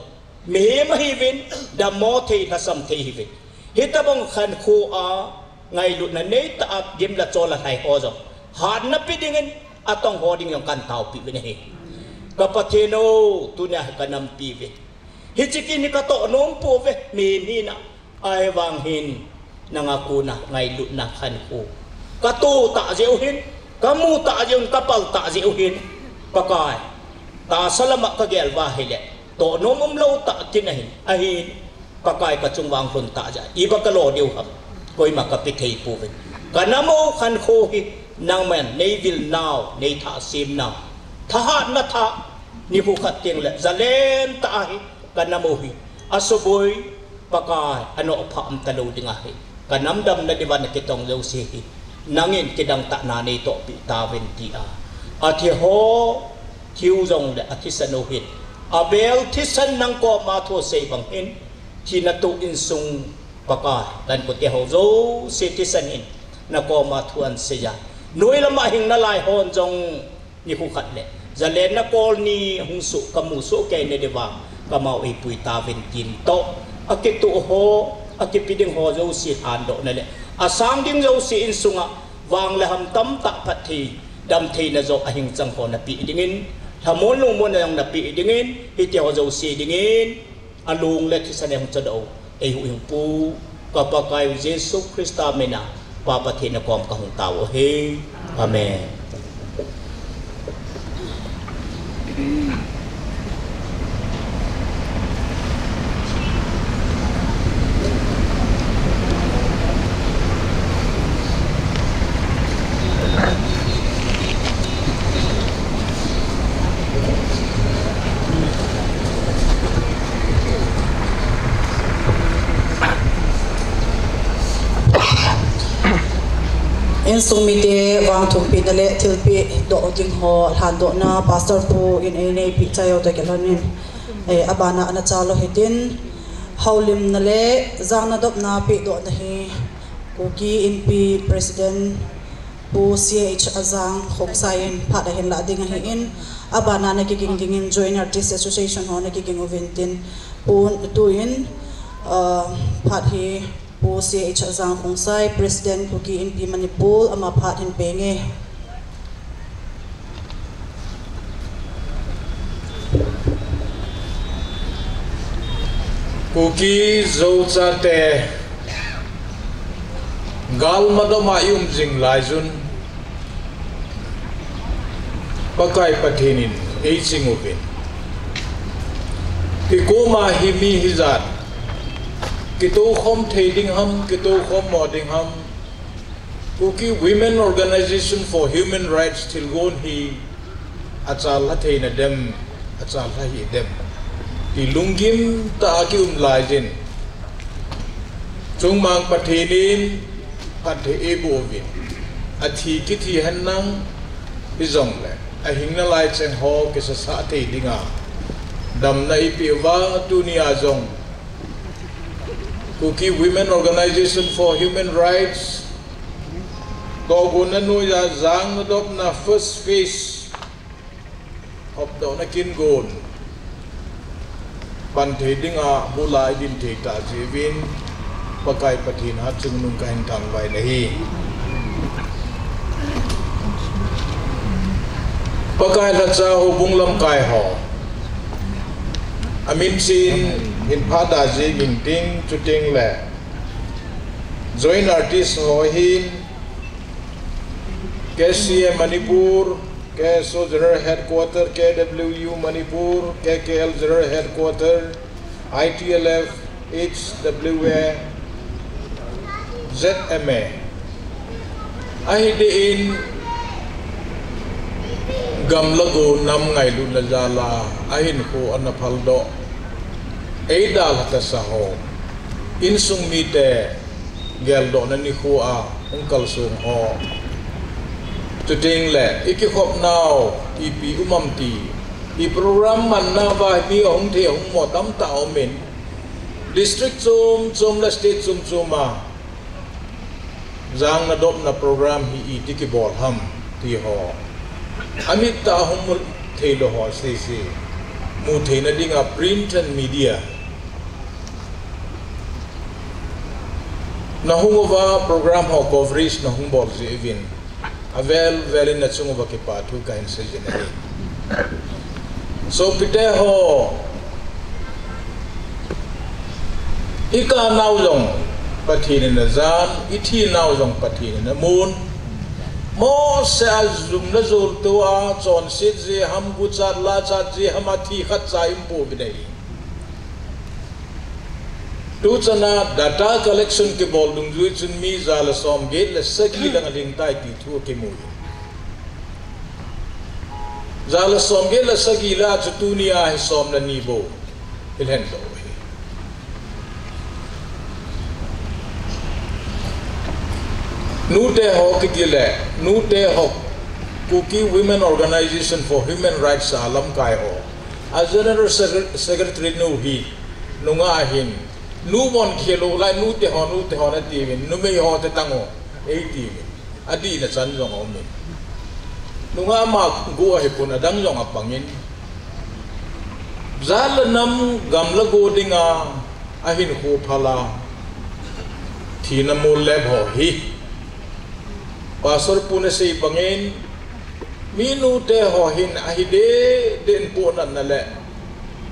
mihem ahiuvin, dammo thei, lhasam thei ahiuvin, hitobang khankho a ngailutna neitah a gim le chol a lhai ho jong hatna pe dingin atong ho ding jong kahin taopeh uvin ahi. Ka Pathen o, tunia hi kanampi uvin, hiche kin hi katoh nom pouve, mihem hina, ahivang hin nanga kona ngailutna khankho kato tah jeh u hin, kamu tah jeh u hin, kapal tah jeh u hin, Pakai, tahsa lama kagel uva ahile tohnom umlou tah kin ahin, ahin, Pakai, kachung vang lhun tah jeh a iba kalo diu ham, koima kape thei pouvin, kanam u khankho hi nangman neivil nau, neithah sem nau, thahatna tha, nikho khat tengle jalen tah a hi kanam u hi asuboi, Pakai, anoh phah umtalou dinga hi, kanam damna diuva nakitong jouse hi nangin kidang tah na neitohpeh tauvin, tia, athiho thiu jongle athisan u hin, abel thisan nang koma thu asei bang hin, thina toh insung, Pakai, kahin koute ho jouse thisan in nakoma thu ahin seiya, noi lama hing nalai hon jong nikho khat le jalenna kol ni hung soh, kamu soh kei nadiuva kamau eipui tauvin tin toh, akitoh ho, akipe ding ho jouse lhandohna le asang ding jouse insunga vang le ham tamtah phatthei, damtheina joh ahing chang ho napeh dingin, lhamon lungmonna jong napeh dingin, hitiho jouse dingin alung le thisan a hung chodoh u eihuhhingpu, ka Pakaiu Jesu Christa mina Pa Pathen nakom kahung tao u ahi. Amen. Insung mite vangthumpina le thilpeh doh ding ho lhandohna Pastor pu in eineipi chai u toh kilhonin, eh, abana ana chalo hitin, houlimna le jang nadopna pehdohna hi Kuki Inpi President Pu C H Ajang Khongsai in phat ahin lah ding ahin, abana ana kiging dingin Joint Artist Association ho ana kiging uvin tin, pu tuin, uh, phat hi Pu C H Ajang Khongsai, President Kuki Inpi Manipur, ama phat hin penge. Kuki Zo chate, galmadoma i um jing laiyun, Pakai Pathen in eiching uvin. Kikoma hi mi hijat kitoukhom thei ding ham, kitoukhom mo ding ham, Kuki Women Organization for Human Rights thilgon hi achalha theina dem, achalha hidem, ti lunggim tah a kium laiyun, Chungmang Pathen in phatthei eiboh uvin, athi kithi henlang hijongle, ahing nalai cheng ho kisasa thei dinga damna eipeh uva, tunia jong Kuki Women Organization for Human Rights tohgonna noiya jang nadopna first phase hopdohna kingon pan thei dinga bula idin thei tah jeh uvin, Pakai Pathen hatchungnung kahin thangvah in ahi. Pakai lhacha houbung lamkai ho, amin chin hin phada jing inting, chuteng le Joint Artist ho hin, K C A Manipur, K S O General Headquarter, K W U Manipur, K K L General Headquarter, I T L F, H W A, Z M A. Ahideh in, gamla go nam ngailutna jal a, ahinkho ana phaldoh, eidalha tasa ho, insung mite geldohna nikho a hung kalsong ho, chuteng le ikikhopnau ipi um am ti, i program manna uva mi ahung thei ahung mo tamtah aumin, district chom chom le state chom chom a jang nadopna program hi iti kibol ham ti ho, amit tah a hung mu theilou ho sese, mu theina dinga print and media nahung uva, program ho coverage nahung bol jeh uvin, avel vel in nachung uva kipathu kahin seijin ahi. Sopite ho, ikanau jong Pathen in ajan, ithinau jong Pathen in amun. Mose a jum le jol tua chonset jeh ham, guchat lachat jeh ham, athi khatcha ium pouvin ahi. Tuchana data collection kibol dungjui chun mi ja le somget le sagi lang alhingtai ti thu akimun. Ja le somget le sagi lah a chu tunia hi som le ni bou ilhendoh u ahi. Nute ho kiti le, nute ho, Kuki Women Organization for Human Rights a lamkai ho, a General Secre-, Secretary nu hi, nungah hin, nu bon khel u lai, nute ho, nute ho natiuvin, numei ho te tang o, eitiuvin. Adihna chan jong aumin. Nungah ma go ahipon, adang jong apangin. Jat le nam gam le go dinga ahinkho phal a thina mol lep ho hi, Pastor pu nasei bangin, mi nute ho hin ahi deh deh in pohnatna le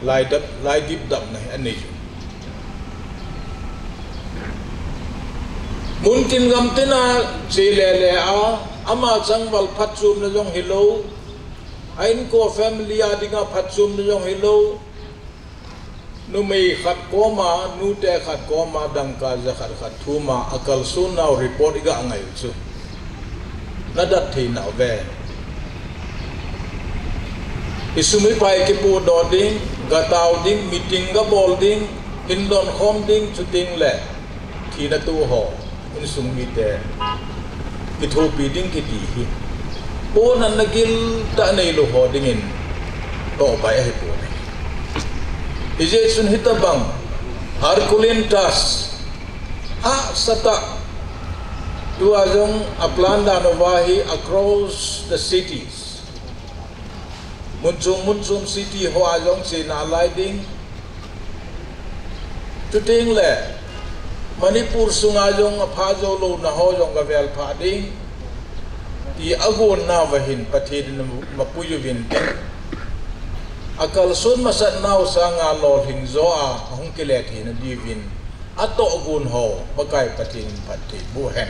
laidap, laidipdapna hi anei u. Muntin gamtin a che lele a, ama changval phatchomna jong hilou, a inko family a dinga phatchomna jong hilou, numei khat koma, nute khat koma, dangka jakhat khat thuma akalsonnau report iga ngai u chu, nadat theinau ve. Isum ipai kipohdoh ding, gatao ding, meeting gabol ding, hin donkhom ding, chuteng le thina toh ho, insung mite kithopi ding kiti hi, pon anna giltah neilou ho dingin tohbai ahipon ahi. Hijeh chun hitabang Herculean task, hahsatah, tua jong a plan dan uva hi across the cities, mun chom mun chom city hoa jong chena alai ding. Chutengle Manipur sunga jong apha jou louna ho jong gavel phah ding, ti agonnauva hin Pathen in mapui uvin tin, akalson masat nau sanga lolhing jo a ahung kile theina diuvin atohgon ho Pakai Pathen in phatthei boh hen.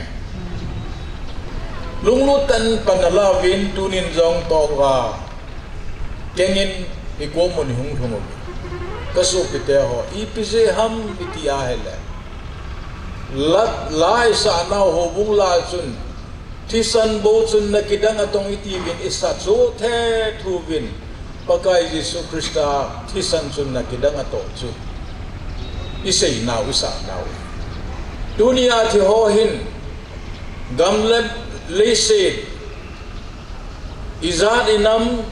Lunglut tah in pan alauvin tunin jong tohgon kengin hikom mun ihung lhung uve. Kasopite ho, ipi jeh ham iti ahile, la, la isah nau houbung lah a chun thisan bou chun na kidang atong itiuvin, isah chu thethu uvin, Pakai Jesu Christa thisan chun na kidang atoh chu isei nau, isah nau. Tunia thi ho hin gam le leiset, ijat inam,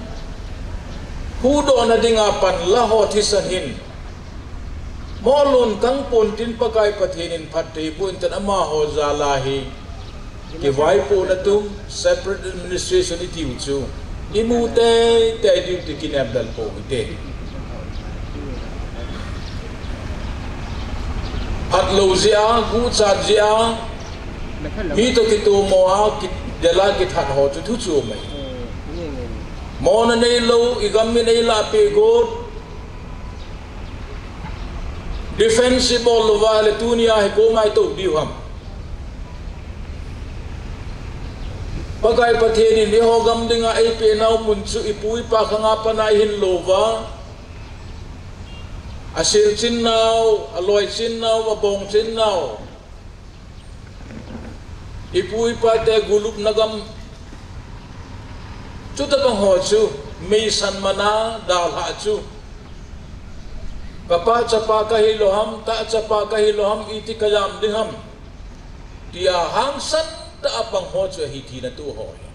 huhdohna dinga pan la ho thisan hin molun kangpon tin Pakai Pathen in phatthei boh intin amaho jal a hi kivaipohna tum, separate administration itiu chu imu teitei diu ti kinepdal pou hite. Phatlou jeh a, guchat jeh a, mi toh kitomo a, ki, del a kithat ho chu thu chom ahi. Mona neilou, igam min eilah peh got, defense ibol louva le tunia hi koma itou diu ham? Pakai Pathen in eiho gam dinga eipeh nau mun chu ipu ipa khanga pana ihin louva, asilchin nau, aloichin nau, abongchin nau, ipu ipate gulupna gam, chutabang ho chu meisan mana dalhah chu, kapa chapa kahilou ham, ta chapa kahilou ham, iti kajam ding ham, tia hangsan tah a pang ho chu ahi thina tu ho hi.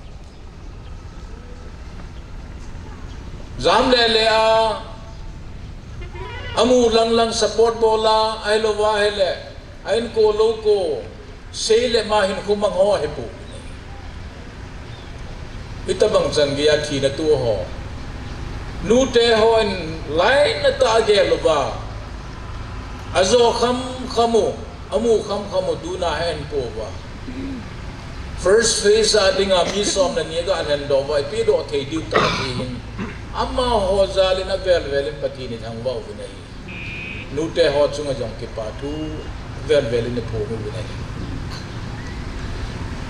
Jam lele a, amu lang lang support bol a, ahilouva ahile, a-inko louko, sei le ma hinkho mang ho ahipoi. Hitabang chan geiya thina tu ho, nute hon lainatah a agel uva, ajo khamkham u, amu khamkham u, tuna ahin pouva, first phase a dinga mi som le ni aga lhendoh uva, ipi doh thei diu tah ti hin, amaho jal in avel vel in Pathen ithangvah uvin ahi. Nute ho chunga jong kipa thu vel vel in iphong uvin ahi.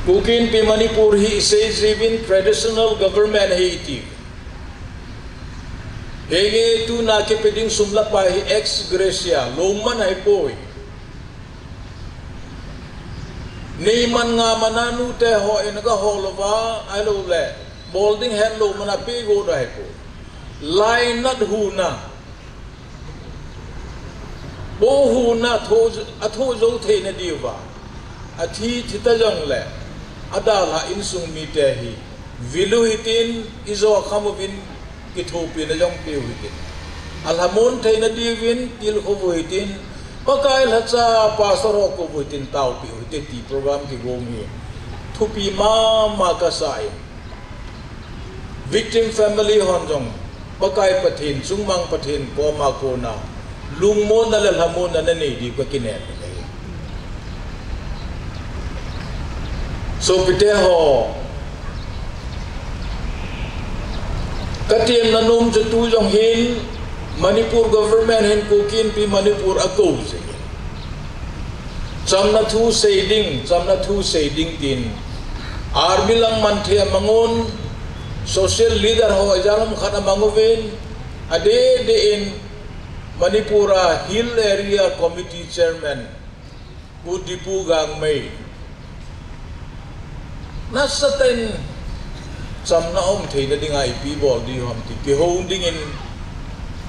Kuki Inpi Manipur hi isei jiuvin traditional government ahi iti. Henge tuna kipe ding sum le pai hi ex gratia, lou man ahipoi. Nei man nga mana nute hon aga hol uva, ahiloule bol ding hetlou mana pe got ahipoi. Lainat huna, bohuna atho, atho jou theina diuva, athi thi ta jongle, adalhah insung mite hi vil u hitin, ijo kham uvin, kithopina jong peu hitin, alhamon theina diuvin tilkhou u hitin, Pakai lhacha pastor ho kou u hitin taopeh u hite ti program kigong hi thupi mama kasa in, victim family hon jong Pakai Pathen, Chungmang Pathen koma kona lungmonna le lhamonna nanei diu kakinem in ahi. Sopite ho, katemna nom chu tu jong hin Manipur government hin Kuki Inpi Manipur akou jeh in, chamna thu sei ding, chamna thu sei ding tin, army lang man thei amang un, social leader ho ijat ham khat amang uvin, adeh deh in Manipur a Hill Area Committee Chairman Pu Dipu Gangmei, nasatah in chamna um theina dinga ipi bol diu ham ti kihou dingin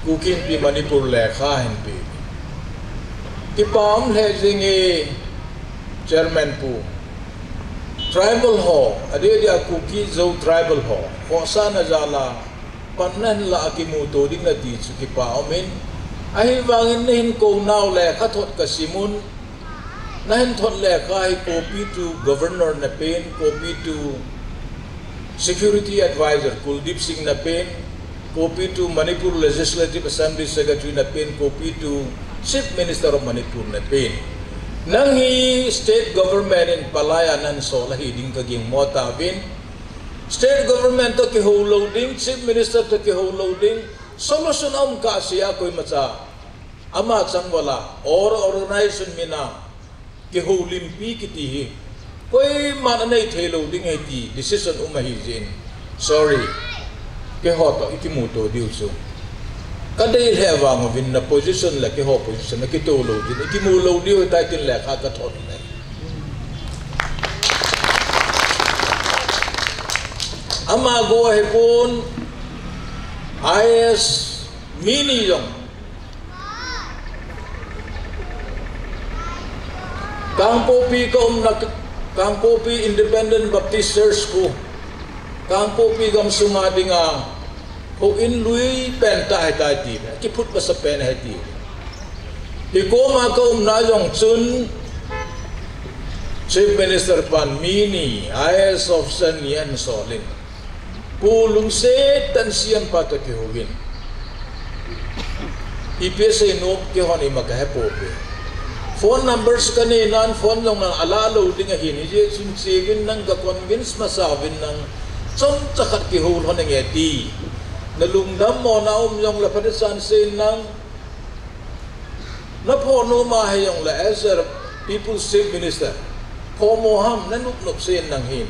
Kuki Inpi Manipur lekha ahin pe. Kipa um lheh jenge Chairman Pu. Tribal ho, adeh dia Kuki Zo tribal ho, khohsahna jal a pan nahin lah a kimuto ding nati chu kipa umin. Ahivangin nahin kou nau lekhathot kasimun, nahin thot lekha hi copy to Governor na pen, copy to Security Advisor Kuldeep Singh na pen, copy to Manipur Legislative Assembly Secretary na pen, copy to Chief Minister of Manipur na pen. Nang hi state government in palai a nahin sol ahi ding kagingmo tauvin. State government toh kihou lou ding, Chief Minister toh kihou lou ding, solution aum kah sea koimacha. Ama changval a, or organization min a, kihoulimpi kiti hi koiman anei thei lou ding ahi ti decision um ahi jeh in. Sorry. Keiho toh ikimuto diu chu kadei lheh vang uvin na position le keiho position akito lou ding, ikimu lou diu ahitai tin lekha kathot le. Ama go ahipon, I A S mi ni jong Kangpokpi ka umna, Kangpokpi Independent Baptist Church khu, Kangpokpi gamsunga dinga houin lui pen tah ahitai ti, kiphut masa pen ahi ti. Hikoma ka umna jong chun Chief Minister pan mi ni, I A S officer ni ahin sol in, Pu Lungset tah in C M pa toh kihouvin. Ipi asei nom keihon ima kahe pouve. Phone numbers kanei nan phone jong nang ala lou ding ahin, hijeh chun cheuvin nang ka convince masa uvin nang chomcha khat kihou lhon inge ti. Na lungdam mona um jongle phatechan seiyin nang. Na phoh nom ahi jongle as a People's Chief Minister, phoh mo ham, na nop nop seiyin nang hin.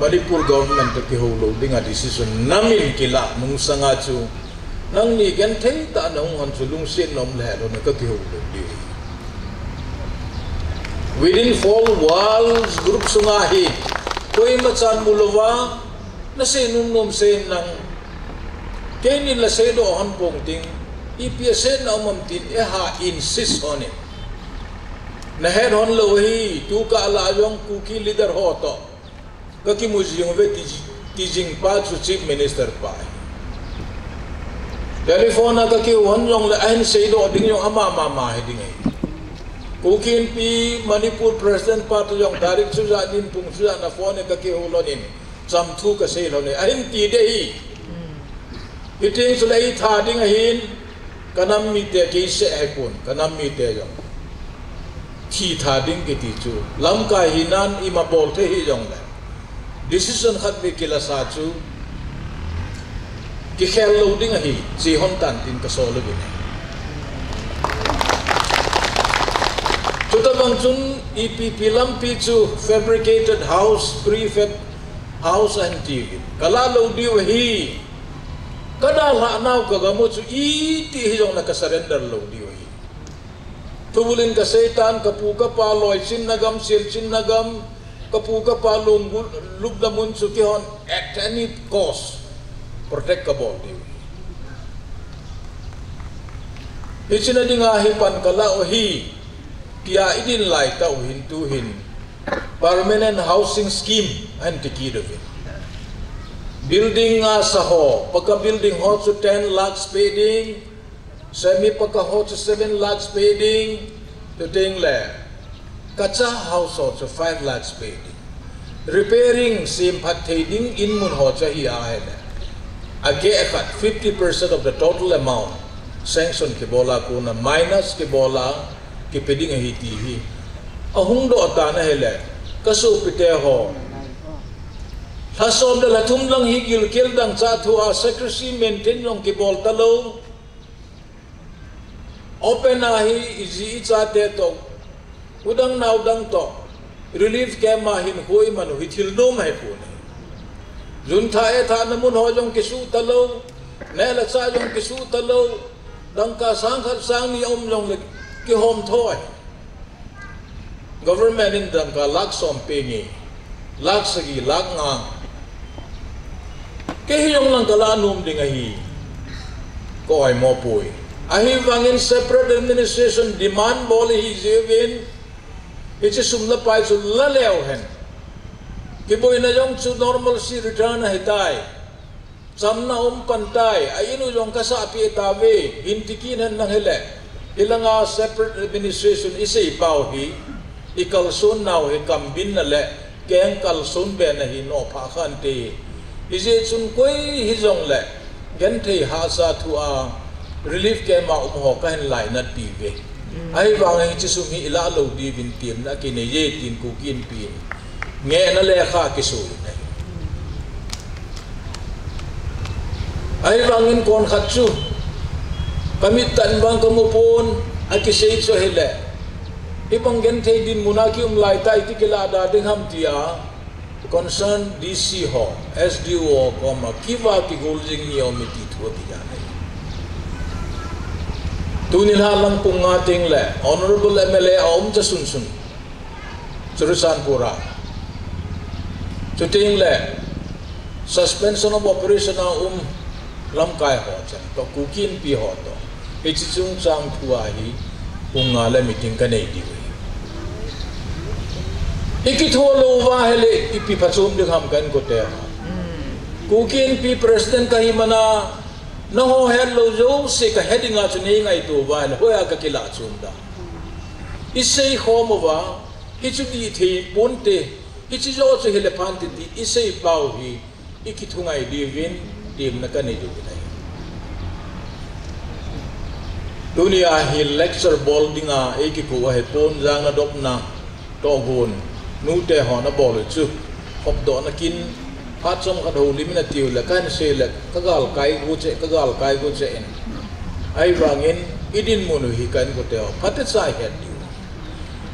Manipur government toh kihou lou dinga decision namin kilah nung sanga chu, nangni genthei tah a nahung hon chu lungset na um lheh lou na ka kihou lou ding. Within four walls group sunga hi, koima chan mu louva, na sei nom nom seiyin nang. Keinin la seidoh hon pong ting, ipi asei na um am tin, eiha insist hon in. Na het hon lou ahi, tu kah lah jong Kuki leader ho toh ka kimu jing uve ti, ti jing pa chu Chief Minister pa ahi. Telephone a ka kihou hon jongle ahin seidoh ding jong ama mama hi ding ahi. Kuki Inpi Manipur President pa toh jong tarik chu ja din pung chu ja na phone in ka kihou lhon in. Cham thu ka sei lhon e, ahin ti ding ahi. Hiteng chule ei tha ding ahin, ka nam mite kei seh ahipon, ka nam mite jong thi tha ding kiti chu, lamkai hinan ima bol thei hijongle, decision khat beh kilasa chu kikhel lou ding ahi, che hon tan tin ka sol uvin ahi. Chutobang chun ipi ipi lampi chu fabricated house, prefab house ahin tiuvin. Ka lah lou diu ahi. Ka dalhah nau ka gam u chu iti hijongle ka surrender lou diu ahi. Thubulin ka seitan, ka pu ka pa loi chinna gam, sil chinna gam, ka pu ka pa lung lupna mun chu keihon at any cost protect ka bol diu ahi. Hiche na dinga hi pan ka lah u ahi, tia i din lai tah u hin tu hin permanent housing scheme ahin ti kit uvin. Building asa ho, paka building ho chu ten lakhs pe ding, semi paka ho chu seven lakhs pe ding, chuteng le kacha house ho chu five lakhs pe ding. Repairing, semphat thei ding in mun ho chu ahi ahile, ageh khat fifty percent of the total amount sanction kibol a kona minus kibol a kipe ding ahi ti hi ahung doh tan ahile, ka sopite ho, lha som le lha thum lang hi gilkel dangchah thu a secrecy maintain jong kibol talou. Open a hi i ji i chate toh, u dang nau dang toh, relief camp a hin khu i man u hi thil nom ahipon ahi. Junthah etthahna mun ho jong kisuh talou, neh le chah jong kisuh talou, dangka sang khat sang ni aum jongle kihom tho ahi. Government in dangka lakh som pe nge, lakh sagi, lakh nga. Kei hi jong lang ka lah nom ding ahi. Ka oimo poi. Ahivangin separate administration demand bol ahi jeh uvin, Hiche sum le pai chu la leu hen, kiboina jong chu normalcy return ahitai. Chamna um pan tai, a in u jong kasah peh tauve, hin ti kit hen lang hile. Hilanga separate administration isei pau hi, ikalson nau hi kambinna le keng kalson bena hi nophah khan te. Hijeh chun koi hijongle, genthei hahsa thu a relief camp a um ho kahin lainat piuve. Ahivangin hiche sum hi ilah lou diuvin temna kinei e tin Kuki Inpi in ngehna lekha kisei in ahi. Ahivangin konkhat chu kamit tah in vang kamu pon, akisei chu ahile, hibang genthei dinmun a kium laitai ti kilah da ding ham tia concern D C ho, S D O ho koma kiva kigol jing ni um e ti thu akija ahi. Tuni lha lang pung nga teng le Honorable M L A aum cha sunsun Churachandpur a. Chuteng le suspension of operation a um lamkai ho chan toh, Kuki Inpi ho toh, hiche chungchang thu a hi pung nga le meeting kanei diu ahi. Ikitho lou uva ahile ipi phachom ding ham ka inkote ho. Kuki Inpi President kahi mana, nangho het lou jouse kahe dinga chu neingaito uva ahile hoiya kakilah chom da. Isei khom uva, hichu dih thei ponte, hiche joh chu hile phante ti isei pau hi, ikithungai diuvin temna kanei diu ahi. Tunia hi lecture bol dinga eikikou ahipon, jana dopna tohgon nute hon abol u chu, khopdohna kin, phat chomkhat houlim in atiu le, kahin sei le, kagalkai gu cheh, kagalkai gu cheh in. Ahivangin, idinmun u hi ka inkote ho phatecha ihet diu.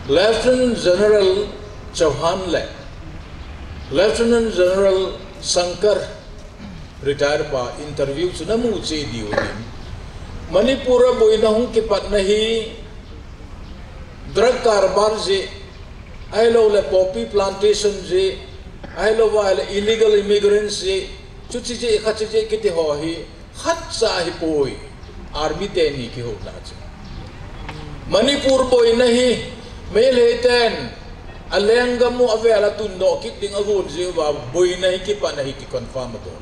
Lieutenant General Chauhan le Lieutenant General Shankar, retire pa, interview chu namu cheh diu ahin. Manipur a boina hung kipatna hi drug karbar jeh, ahilou le poppy plantation jeh, ahilou va le illegal immigrants jeh, chuche jeh, khache jeh kiti ho hi khatcha ahipoi. Army teni kihouna chu, Manipur boina hi Meitei ten alenggam u avel a tundoh kit ding agon jeh uva boina hi kipat ahi ti confirm abol.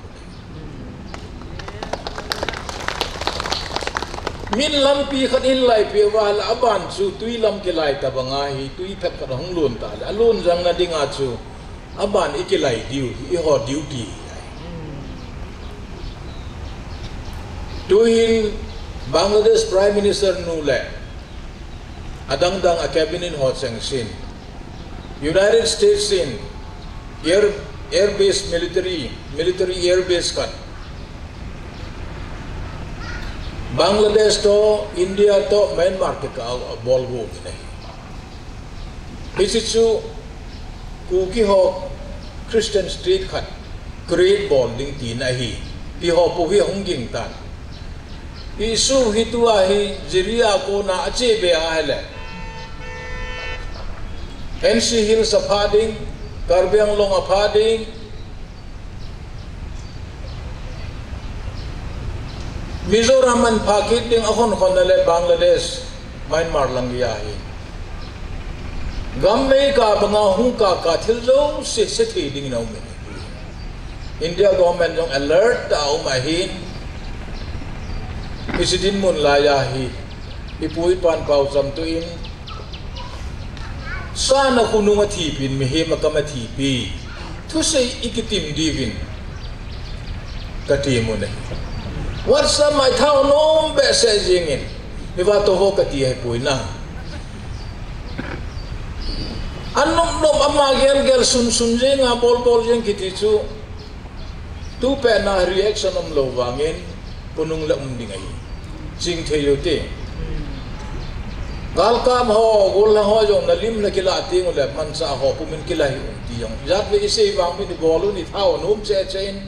Min lampi khat in laipeh uva le aban chu twi lam kilai tabang ahi, twi phep khat ahung lon ta le alon jangna dinga chu aban ikilai diu, iho duty ahi. Tuhin Bangladesh Prime Minister nu le adangdang a cabinet ho chengse in United States in air, air base military, military air base khat Bangladesh toh, India toh, Myanmar kikah a abol got in ahi. Hiche chu Kuki ho Christian state khat create bol ding tina ahi. Ti ho pou hi ahung ging tan. Issue hi tua hi Jiri a kona ache be ahile, N C Hills aphah ding, Karbi Anglong aphah ding, Mizoram ahin phah kit ding, akhon khonna le Bangladesh, Myanmar lang geiya hi gam meikah banga hung kahkah thil jouse sethei dingin aum in. India government jong alert a um ahin, hiche dinmun laiya hi ipu ipan paocham tuin, sana khonung athipi in, mihem akam athipi, thusei ikitim diuvin katem u ahi. WhatsApp mai thao nom behseh jengin, hiva toh ho kati ahipoi na. Anop nop ama gel gel sun sun jenga bol bol jeng kiti chu, tupet na reaction umlou vangin khonung le um ding ahi. Chingthei u te. Galkap ho, gollhang ho jong nalim nakilah teng ule manchah ho pumin kilah hih un ti jong, ijat vei isei vang min ibol un, ithao nom cheh cheh in.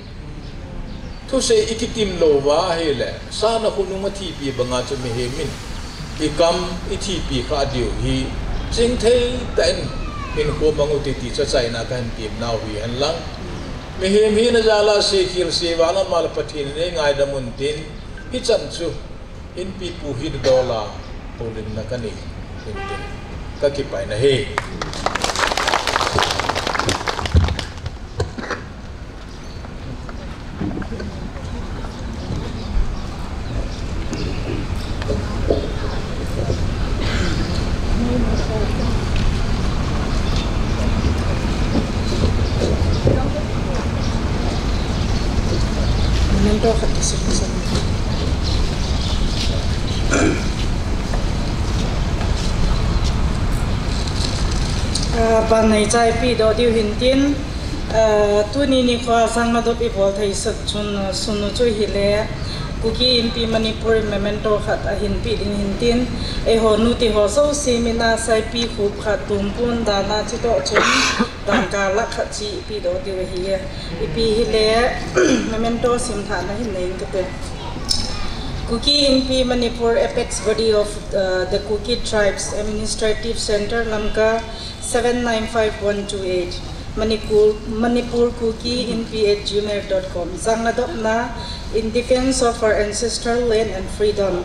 Thusei ikitim lou uva ahile, sana khonung athipi banga chu mihem in ikam ithipi khah diu hi chingthei tah in hinkho mang u hite ti chu achaina kahin temnau hi henlang. Mihem hina jal a sekhel seval a ama le Pathen in eingaidam untin, hichan chu Inpipu hina dol a houlimna kanei hintin, kakipah in ahi. Ah, ban neicha eipeh doh diu hintin, ah, tuni nikho a Jangladop ibol thei sah chun, ah, sunu chu hile, Kuki Inpi Manipur memento khat ahin peh ding hintin, eiho nute ho jouse mina saipi khup khat tumpun dana chitoh chun, dangka lakh khat chi eipeh doh diu ahi. Eipeh hile, memento simthah nahin nei inge kati. Kuki Inpi Manipur, apex body of, uh, the Kuki Tribes, Administrative Centre Lamka, seven nine five one two eight, Manipur, Manipur Kuki Inpi at gmail dot com. Jangladopna, in defence of our ancestral land and freedom.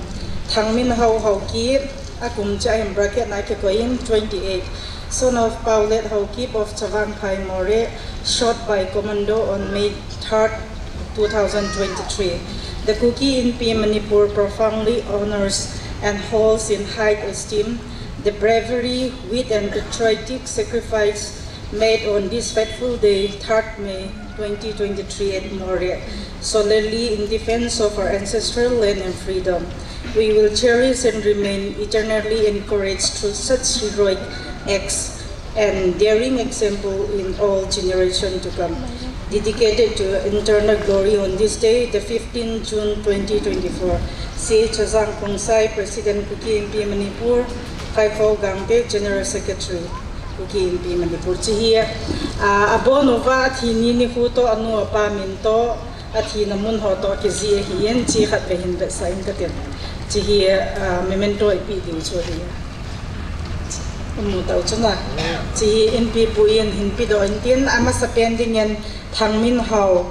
Thangminhao Haokip, akum chu ahin bracket na kikoiyin, twenty-eight, son of Paolet Haokip of Chavangphai Moreh, shot by commando on May third, two thousand twenty-three. The Kuki Inpi Manipur profoundly honors and holds in high esteem the bravery, wit, and patriotic sacrifice made on this fateful day, third May twenty twenty-three, at Moreh, solely in defence of our ancestral land and freedom. We will cherish and remain eternally encouraged through such heroic acts and daring example in all generations to come. Dedicated to eternal glory on this day, the fifteenth June twenty twenty-four. C H Chazang Khongsai, President, Kuki Inpi Manipur, Kaikho Gangte, General Secretary, Kuki Inpi Manipur. Chu hi, ah, abon uva athi ni nikho toh, anu apa min toh, athina mun ho toh kijih ahin, chu khatvei hin vetsah inge kati. Chu hi, ah, memento eipeh diu chu ahi. Imu tau chun a. Chu hi Inpipu in hin peh doh intin, amasapen dingin Thangminhao,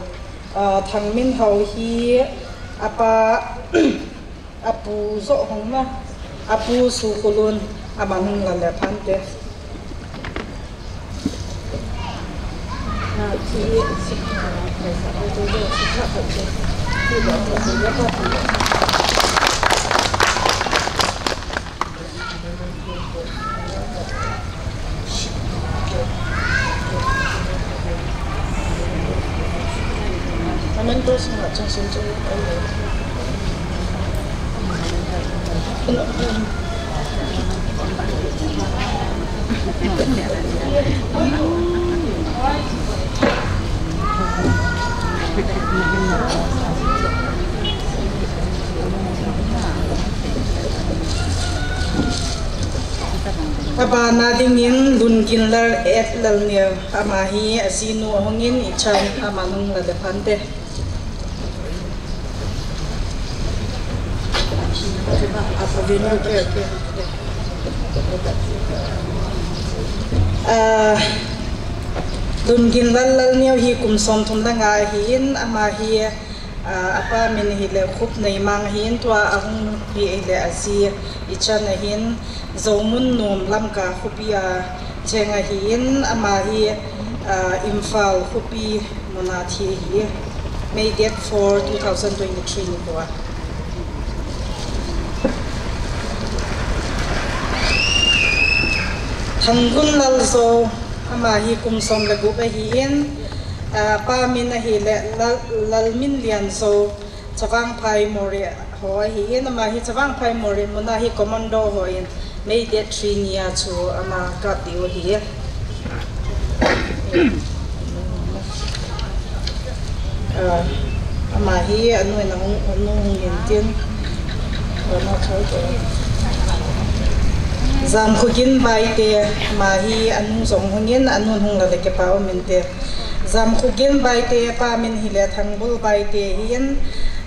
ah, Thangminhao hi apa, apu joh hung na, apu Sukholun, aman hung lal le phante. Abana dingin Lunginlal Lalneo, ama hi ajinu ahungin ichan, aman hung lal le phante. Ah, Lunginlal Lalneo hi kum somthum le nga ahin, ama hi, ah, apa min hile Khupneimang ahin, tua ahung hi hile aji ichan ahin, Joumun Nom Lamka khopi a cheng ahin, ama hi, ah, Imphal khopi muna thi ahi. May date four, two thousand twenty-three nikho a. Thangunlal Jou, ama hi kum som le gup ahin, ah, apa min ahile Lal, Lalminlian Jou, Chavangphai Moreh ho ahin, ama hi Chavangphai Moreh muna hi commando hon May date three nia chu ama kap diu ahi. Ah, ama hi anu in ahung, anu hung intin. Jamkhogin Baite, ama hi anu jong hungin, anu hung lal le kipa um inte. Jamkhogin Baite, apa min hile Thangbul Baite ahin,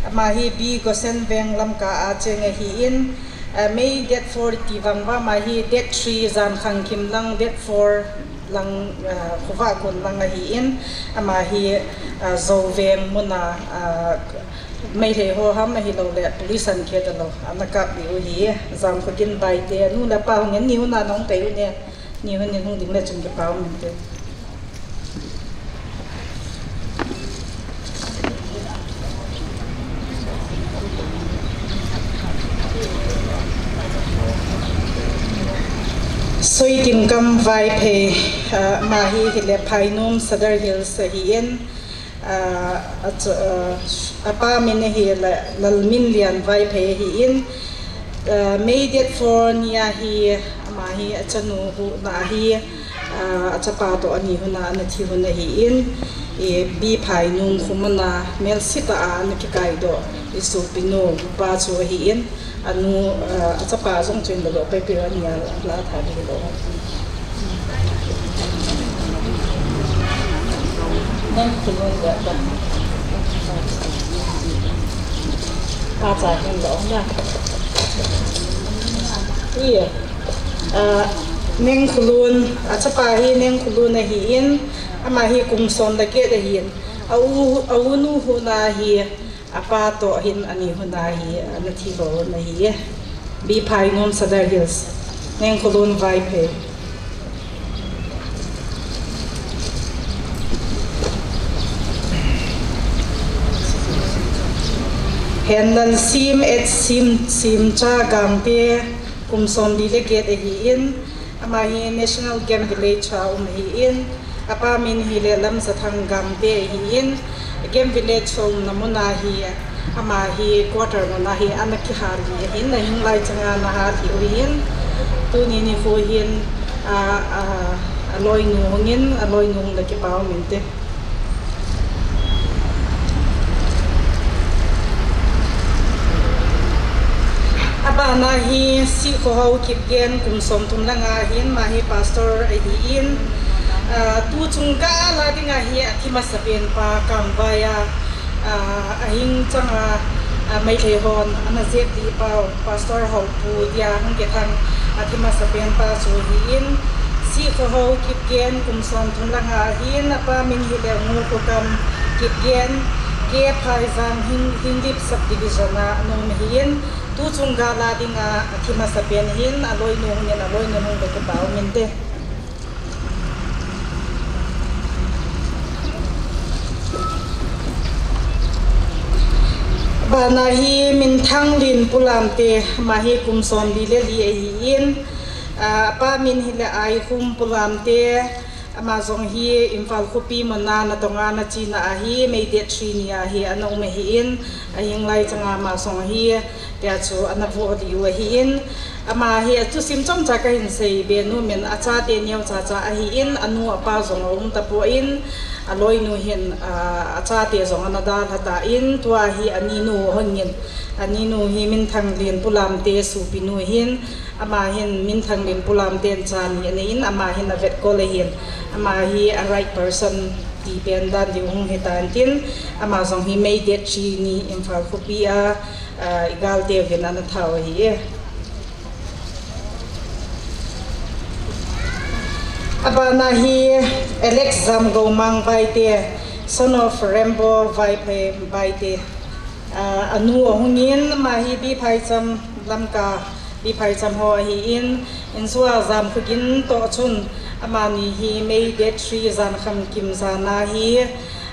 ama hi B Gosen Veng Lamka a cheng ahin, ah, May date four ti vang uva, ama hi date three jan khangkim lang, date four lang, ah, khovah kon lang ahin, ama hi, ah, Jouveng muna, ah, Meitei ho ham ahilouleh police in khet alou, ana kap diu ahi. Jamkhogin Baite, anu le apa hungin, ni hon a nahung tei u ne, ni hon in hung ding le chun kipa um inte. Soitimkam Vaiphei, ah, ama hi hile Phainom Sadar Hills ahin, Ah, a cha-, ah, apa min ahi La-, Lalminlian Vaiphei ahin, ah, May date four nia hi, ama hi achanu huhna hi, ah, achapa toh ani huna ana thi hun ahin, i, Biphainung khumuna melsetah a ana kikaidoh, i sopinu pa chu ahin, anu, ah, achapa jong chuin lalo paipi ania la tha di lo. Nang khulun da ta. Pa cha hin lo na. Iya. Ah, Neng Khulun, achapa hi Neng Khulun ahin, ama hi kum som le get ahin. A u, a unu huhna hi, apa toh hin ani huna hi, ana thi ho na hi. Biphainung Sadar Hills. Neng Khulun Vaiphei. Henlalsim et Sim, Simcha Gangte, kum som li le get ahin, ama hi National Game Village a um ahin, apa min hi Lelam Sathang Gangte ahin, Game Village a umna muna hi, ama hi quarter muna hi ana kihal hi ahin, ahinglai changa ana hal hi uhin, tuni nikho hin, a, a, aloinu hungin, aloinu hung le kipa um inte. Abana hi Sikhohao Kipgen, kum som thum le nga ahin, ama hi pastor ahin, ah, tuchung gal a dinga hi athi masapen pa Kangvai a, ah, ahing changa, ah, Meitei hon ana jep dih pa Pastor Haopu tia hung kithang athi masapen pa chu ahin, Sikhohao Kipgen, kum som thum le nga ahin, apa min hi Leungu Khokam Kipgen, K. Phaijang Hin-, Hindip Subdivision a ana um ahin, tuchung gal a dinga athi masapen ahin, aloinu hungin, aloinu hung le kipa um inte. Abana hi Minthanglin Pu Lamte, ama hi kum som li le li ahin, ah, apa min hi le Aikhum Pu Lamte, ama jong hi Imphal khopi muna natong a ana chena ahi, May date three nia hi ana um ahin, ahinglai changa ama jong hi, tia chu ana voh dih u ahin, ama hi athusim chomcha kahin seibe nom in, achate neocha cha ahin, anu apa jong aum tapon, aloinu hin, ah, achate jong ana dalha tan, tua hi aninu hungin, aninu hi Minthanglin Pu Lamte sopinu ahin, ama hin Minthanglin Pu Lamte in cha ni anei in, ama hin avetkol ahin, ama hi a right person ti pen dan diu hung hitan tin, ama jong hi May date three ni Imphal khopi a, ah, i galte uvin ana thau ahi e. Abana hi Alex Zamgoumang Baite, son of Rembo Vaiphei Baite. Ah, anu ahungin, ama hi Biphaicham Lamka, Biphaicham ho ahin, insua Zamkhogin toh chun, amani hi May date three jan kham kim jan a hi,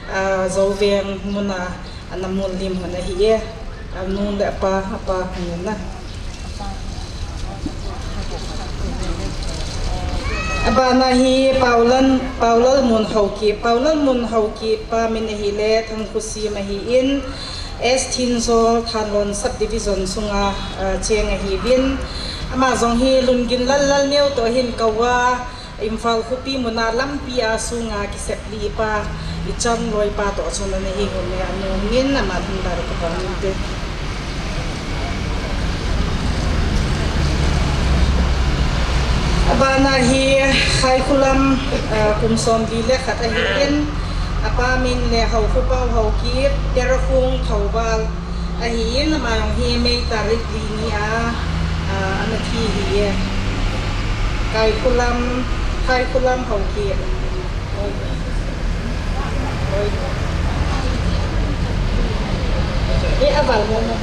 ah, Zouveng muna ana mun lim hon ahi e, anu le apa, apa hon na. Abana hi Paulal, Paulal Mun Haokip, Paulal Mun Haokip pa min ahile Thangkhosim ahin, S Thinjol Thanlon Subdivision sunga, ah, cheng ahiuvin. Ama jong hi Lungin Lallal neo toh hin kouva, Imphal khopi muna lampi a sunga kisep lih pa, ichan loipa toh chun ana hi hon e, anu hungin ama lhung dal ka pang inte. Abana hi Khaikholam, ah, kum som li le khat ahin, apa min le Haokhopao Haokip, Terakhong Thoubal, ahin, ama jong hi May tarik li ni a, ah, ana thi ahi e. Khaikholam, Khaikholam Haokip. E, aval mo mo.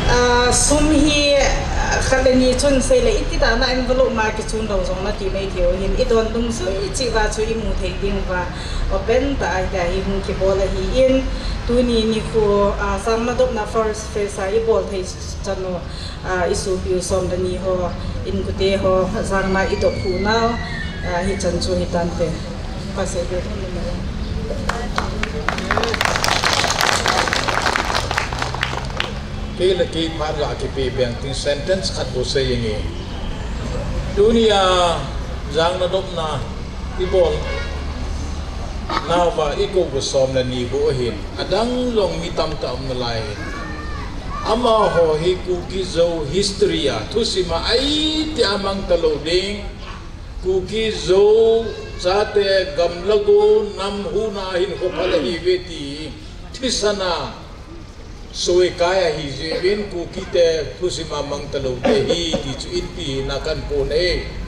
Ah, sum hi, ah, khat le ni chun sei le, iti dan a envelope ma kichun lou jong nati mai thei u hin, idon dungjuiya chu imu thei diuva. Open tah a hi hung kibol ahin, tuni nikho, ah, Jangma dopna first phase a ibol thei chan u, ah, isopi u som le ni ho, inkote ho, Jangma idop u nau, ah, hichan chu hitante. Kei le kei phat la kipe beng tin sentence khat bou sei inge. Tunia jang nadopna ibol nauva ikou bou som le ni bou ahin. Adang jong mi tamtah um nalai. Amaho hi Kuki Zo history a thusima ahi tia mang talou ding. Kuki Zo chate gamla go nam huna hin khophat ahiuve ti thisana soikai ahi jeh uvin Kukite thusima mang talou te hi ti chu inti na kan pon e.